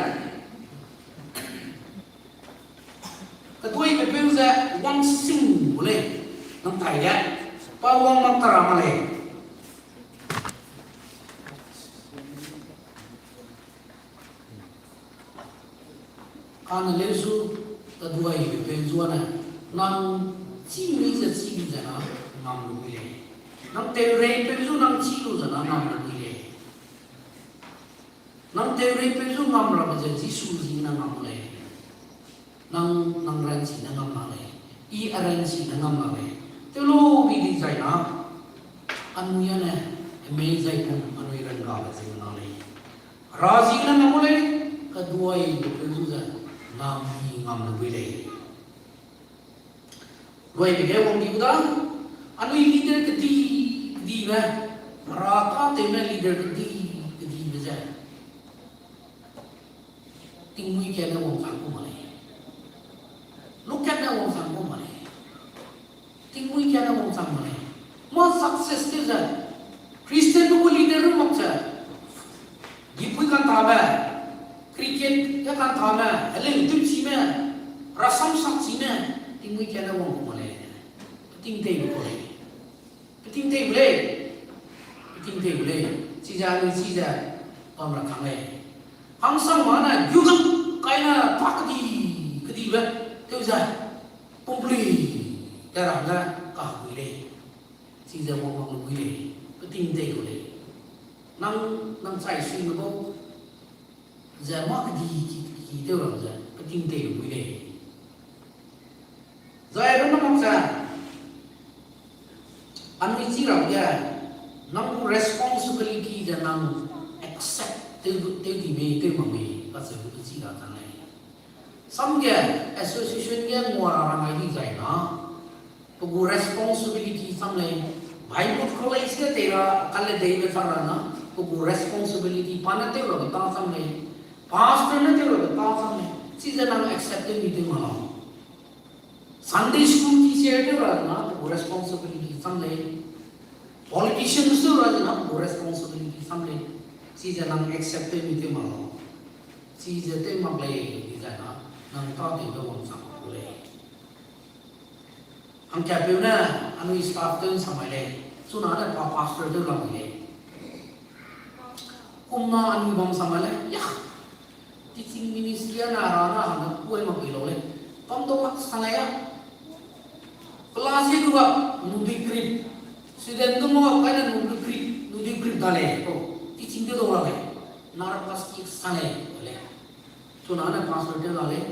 Keduaibepeu ze wang sing gu lei, nang tai ge, pa wang mak ta ra mak lei. Kane leu zu, keduaibepeu zu ane, nang chî mi ze chî mi ze na ngam lu bui lei. Nang tewreipeu zu nang chî lu ze na ngam lu bui lei. Nang tewreipeu zu ngam rabe ze Jisu ziegene ngam lei. Nang, nang ranchi ne ngam la lei. I a ranchi ne ngam la lei. Tew lu bi di zai na, anui ane, hemei zai pum anui ranggabe ziegene lei. Hera ziegene ngam lei, keduaibepeu zu ze, nang i ngam lu bui lei. Luaibe ge wang di gu da, anui leader kedi, kedibe, Hera tâtewme leader kedi, kedibe ze tingmuî kane wangchang ku mak lei. Lukatne wangchang ku mak lei. Tingmuî kane wangchang mak lei. Mâ success tew ze, Christian gu leader ru mak ze, gipui kantabe, cricket ge kantabe, heleu tewchime, rasam sakchime, tingmuî kane wang ku mak lei. Peting tei gu lei. Peting tei gu lei. Peting tei gu lei. Chize anui chize bam ra kang lei. Hangsangme ne gu gam kaine pa kedi, kedibe tew ze, pumplui, te ra hangge kaheguî lei. Chize wang mak lu bui lei. Peting tei gu lei. Nang, nang chai suime bau ze mâ kedi ki, ki tew ra ze peting tei lu bui lei. Zai runne mak ze, anui chi ra ge, nang gu responsibility ze nang accept tew, tew di mei, tew mak mei, kacheube chi ra chang lei. Sam ge, association ge ngua ra rangai di zai na, pe gu responsibility chang lei, Bible college ge tei ra, kale deibe chang ra na, pe gu responsibility pa ne tew rabe ta chang lei, pastor ne tew rabe ta chang lei, chize nang accept tew mi tew mak lau. Sunday school teacher tew ra na pe gu responsibility chang lei. Politicians tew ra na pe gu responsibility chang lei. Chize nang accept tew mi tew mak lau. Chize tew mak lei, di zai na, nang tâtewbe wangchang gu lei. Hangkapeu ne, anui staff tew ’nsa mai lei. Chuna ne pa pastor tew lam lei. Kumna anui bam sa mai lei. Ya. Teaching ministry a na ra na hangge kuai mak bei lau lei. Pam dau mak sa lei ya. Class eight ga, nudui krip. Student du ma, kaine nudui krip, nudui krip da lei. Ko, teaching tew dau la lei. Nara class ki sa lei, lei. Chuna ne pastor tew la lei,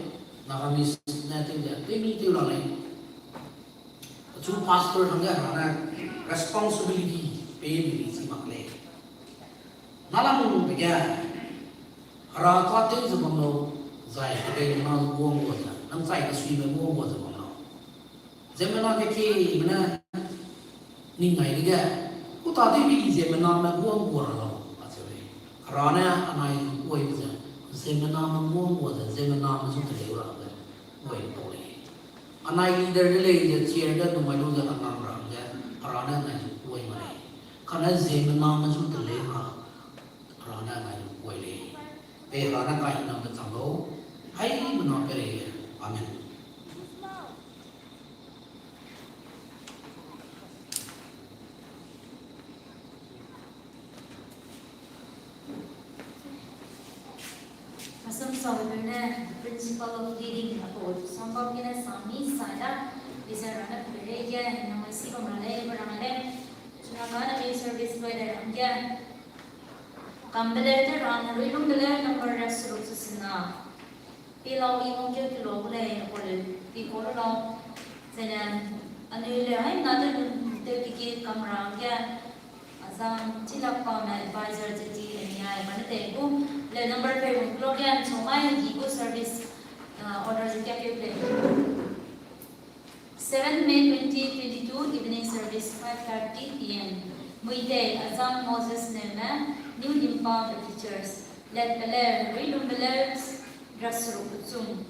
Nagamese ne tew ze, tew mi tew la lei. Achu pastor hangge Hera ne responsibility pei mi chi mak lei. Nalangbe ge, Hera tâtew ze bam lau, zai kedei na guang gua ze, nang chai kesuime guang gua ze bam lau. Ziemmena kekieme ne, ning ngai dege, ku tâtewbe ziemmename guang gua ra lau, acheu lei. Hera ne anai zu kuai ze, ziemmename guang gua ze, ziemmename zu teleu ra ze, kuai tau lei. Anai leader de lei ze chair ge dumai lu ze anam ra hangge, Hera ne anai zu kuai mak lei. Kane ziemmename zu teleu ra, Hera ne anai zu kuai lei. Pei Hera ne kahingnambe chang lau, haimena peireige. Amen. Asam Southern ne Principal of Leading apau sambam gene sami sai da, bize rane peireige, namai si bam ra lei, ba rang lei. Chuna kane mi service loi de rangge. Kambeleu te rang, ruilungbeleu number riak seruk sesena. Pi lau i ngau keu kelo gu lei, apau leu pi kau lu lau. Zene, anui leu haimena te lu, tewkiki kam rangge, azang chilak pame advisor ze ti le mi ai, bane tei gu, leu number pe rung kelo ge, nchomai gi gu service, ah, order ze kia keu lei. Seventh May twenty twenty-two, evening service, five thirty P M. Muitei Azang Moses Neume, New Limpa Baptist Church. Letpeleu, ruilungbeleu, riak seruk kechum.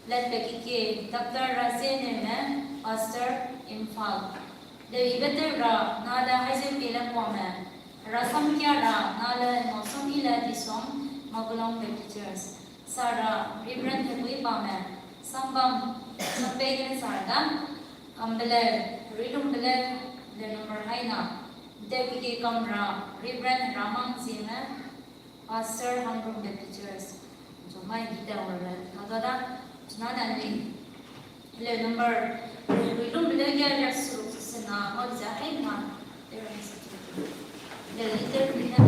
Letpekiki, Doctor Raze Neume, Pastor, Imphal. Leu ibe tew ra, nale Haizeupiele Kuame. Hera sam kia ra, nale Ngausong Ile Disong, Magulong Baptist Church. Sara, Reverend Hepui Pame, sambam, sampei gene sara da, kambeleu, ruilungbeleu, leu number haina, deputy kamra, Reverend Ramang Zeme, Pastor Hangrum Baptist Church, nchomai gita orbe, na da da, chuna na ni. Hello, number, ruilungbeleu ge riak seruk sesena, ngau ze haimena, hello, leader, leader,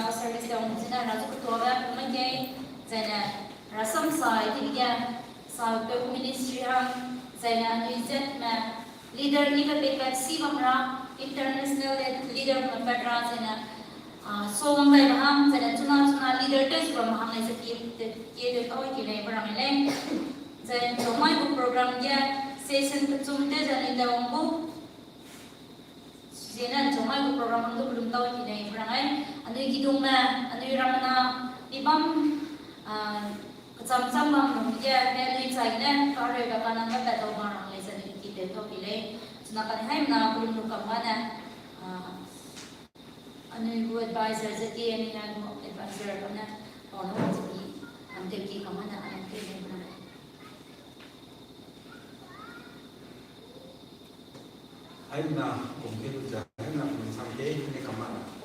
Service te wang zene ra zu kutuabe pum ge, zaine rasam sai di ge, sa pe ministry hang, zaine anui zetme, leader ibe pe pe si bam ra, international leader me pe ra, zaine, ah, so wang dai mahang, zaine chuna chuna leader te zu bam mahang le ze ki, ki de tau ki lei, berang lei. Zaine chomai gu program ge, session kechum te zaine le wang gu. Suzene chomai gu program hang du kelum tau ki lei, berang lei. Anui kidungme, anui ramena, i bam, ah, kecham cham bam nung ge, pe anui chai ne, kareu ga kanang ga pe tau bam rang lei, zaine ki de tau ki lei. Chuna kane haimena kelum lu kam gane, ah, anui gu advisor ze ki, anui na gu advisor kane, pau na ze ki, am te ki kam gane, am te ne, berang lei. Haimena kum ke lu ze, haimena kum sang ke, ne kam gane.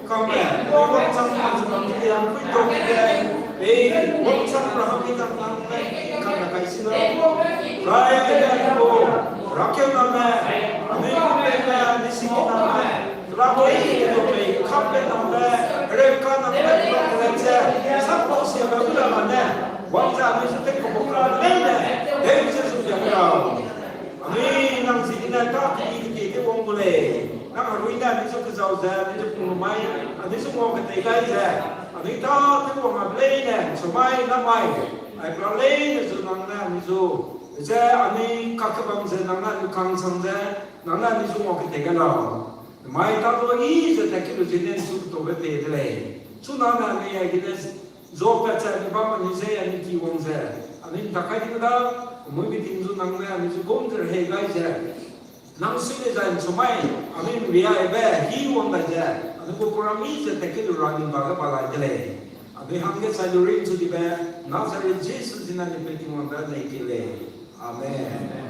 Kambe, wangchang ma ze bam di, a pui to de, pei, wangchang ra hang di tak nang pe, kambe kai si lau. Rai de de ko, rakeu name, anui kambe ne, anui si name, rakeu de ko pei, kambe name, reka name, kambe ze, sa pau si a ba bu la ma ne, wangchang anui se te ko ko ra ne, ne, ne, se su ya Anui nang ziegene tâ teki ketiebe wang gu lei. Nang herui ne anui zu kezau ze, anui zu pung lu mai, anui zu ngua ketei gai ze, anui tâ tewang a be leine, ’nchu mai, nang mai, ai pera leine zu nang ne anui zu, ze anui kakebam ze nang ne anui kang chang ze, nang ne anui zu ngua ketei gai lau. Mai tâ du i ze tat ke lu ziegene ’nchu ketaube pei de lei. Chunane anui aigene Job pat ze anui bam anui ze anui ki wang ze, anui ’ntak kai di da, muibe ting zu nang ne anui zu gum ze rehei gai ze, nang sui le zai ’nchu mai, anui ’nriaibe hî wang dai ze, anui gu program i ze tat ke lu ra anui ba ge ba lai de lei. Anui hangge chai lu ringchu dibe, Nazareth Jisu ziegene anui pe Tingwang da nei ke lei. Amen.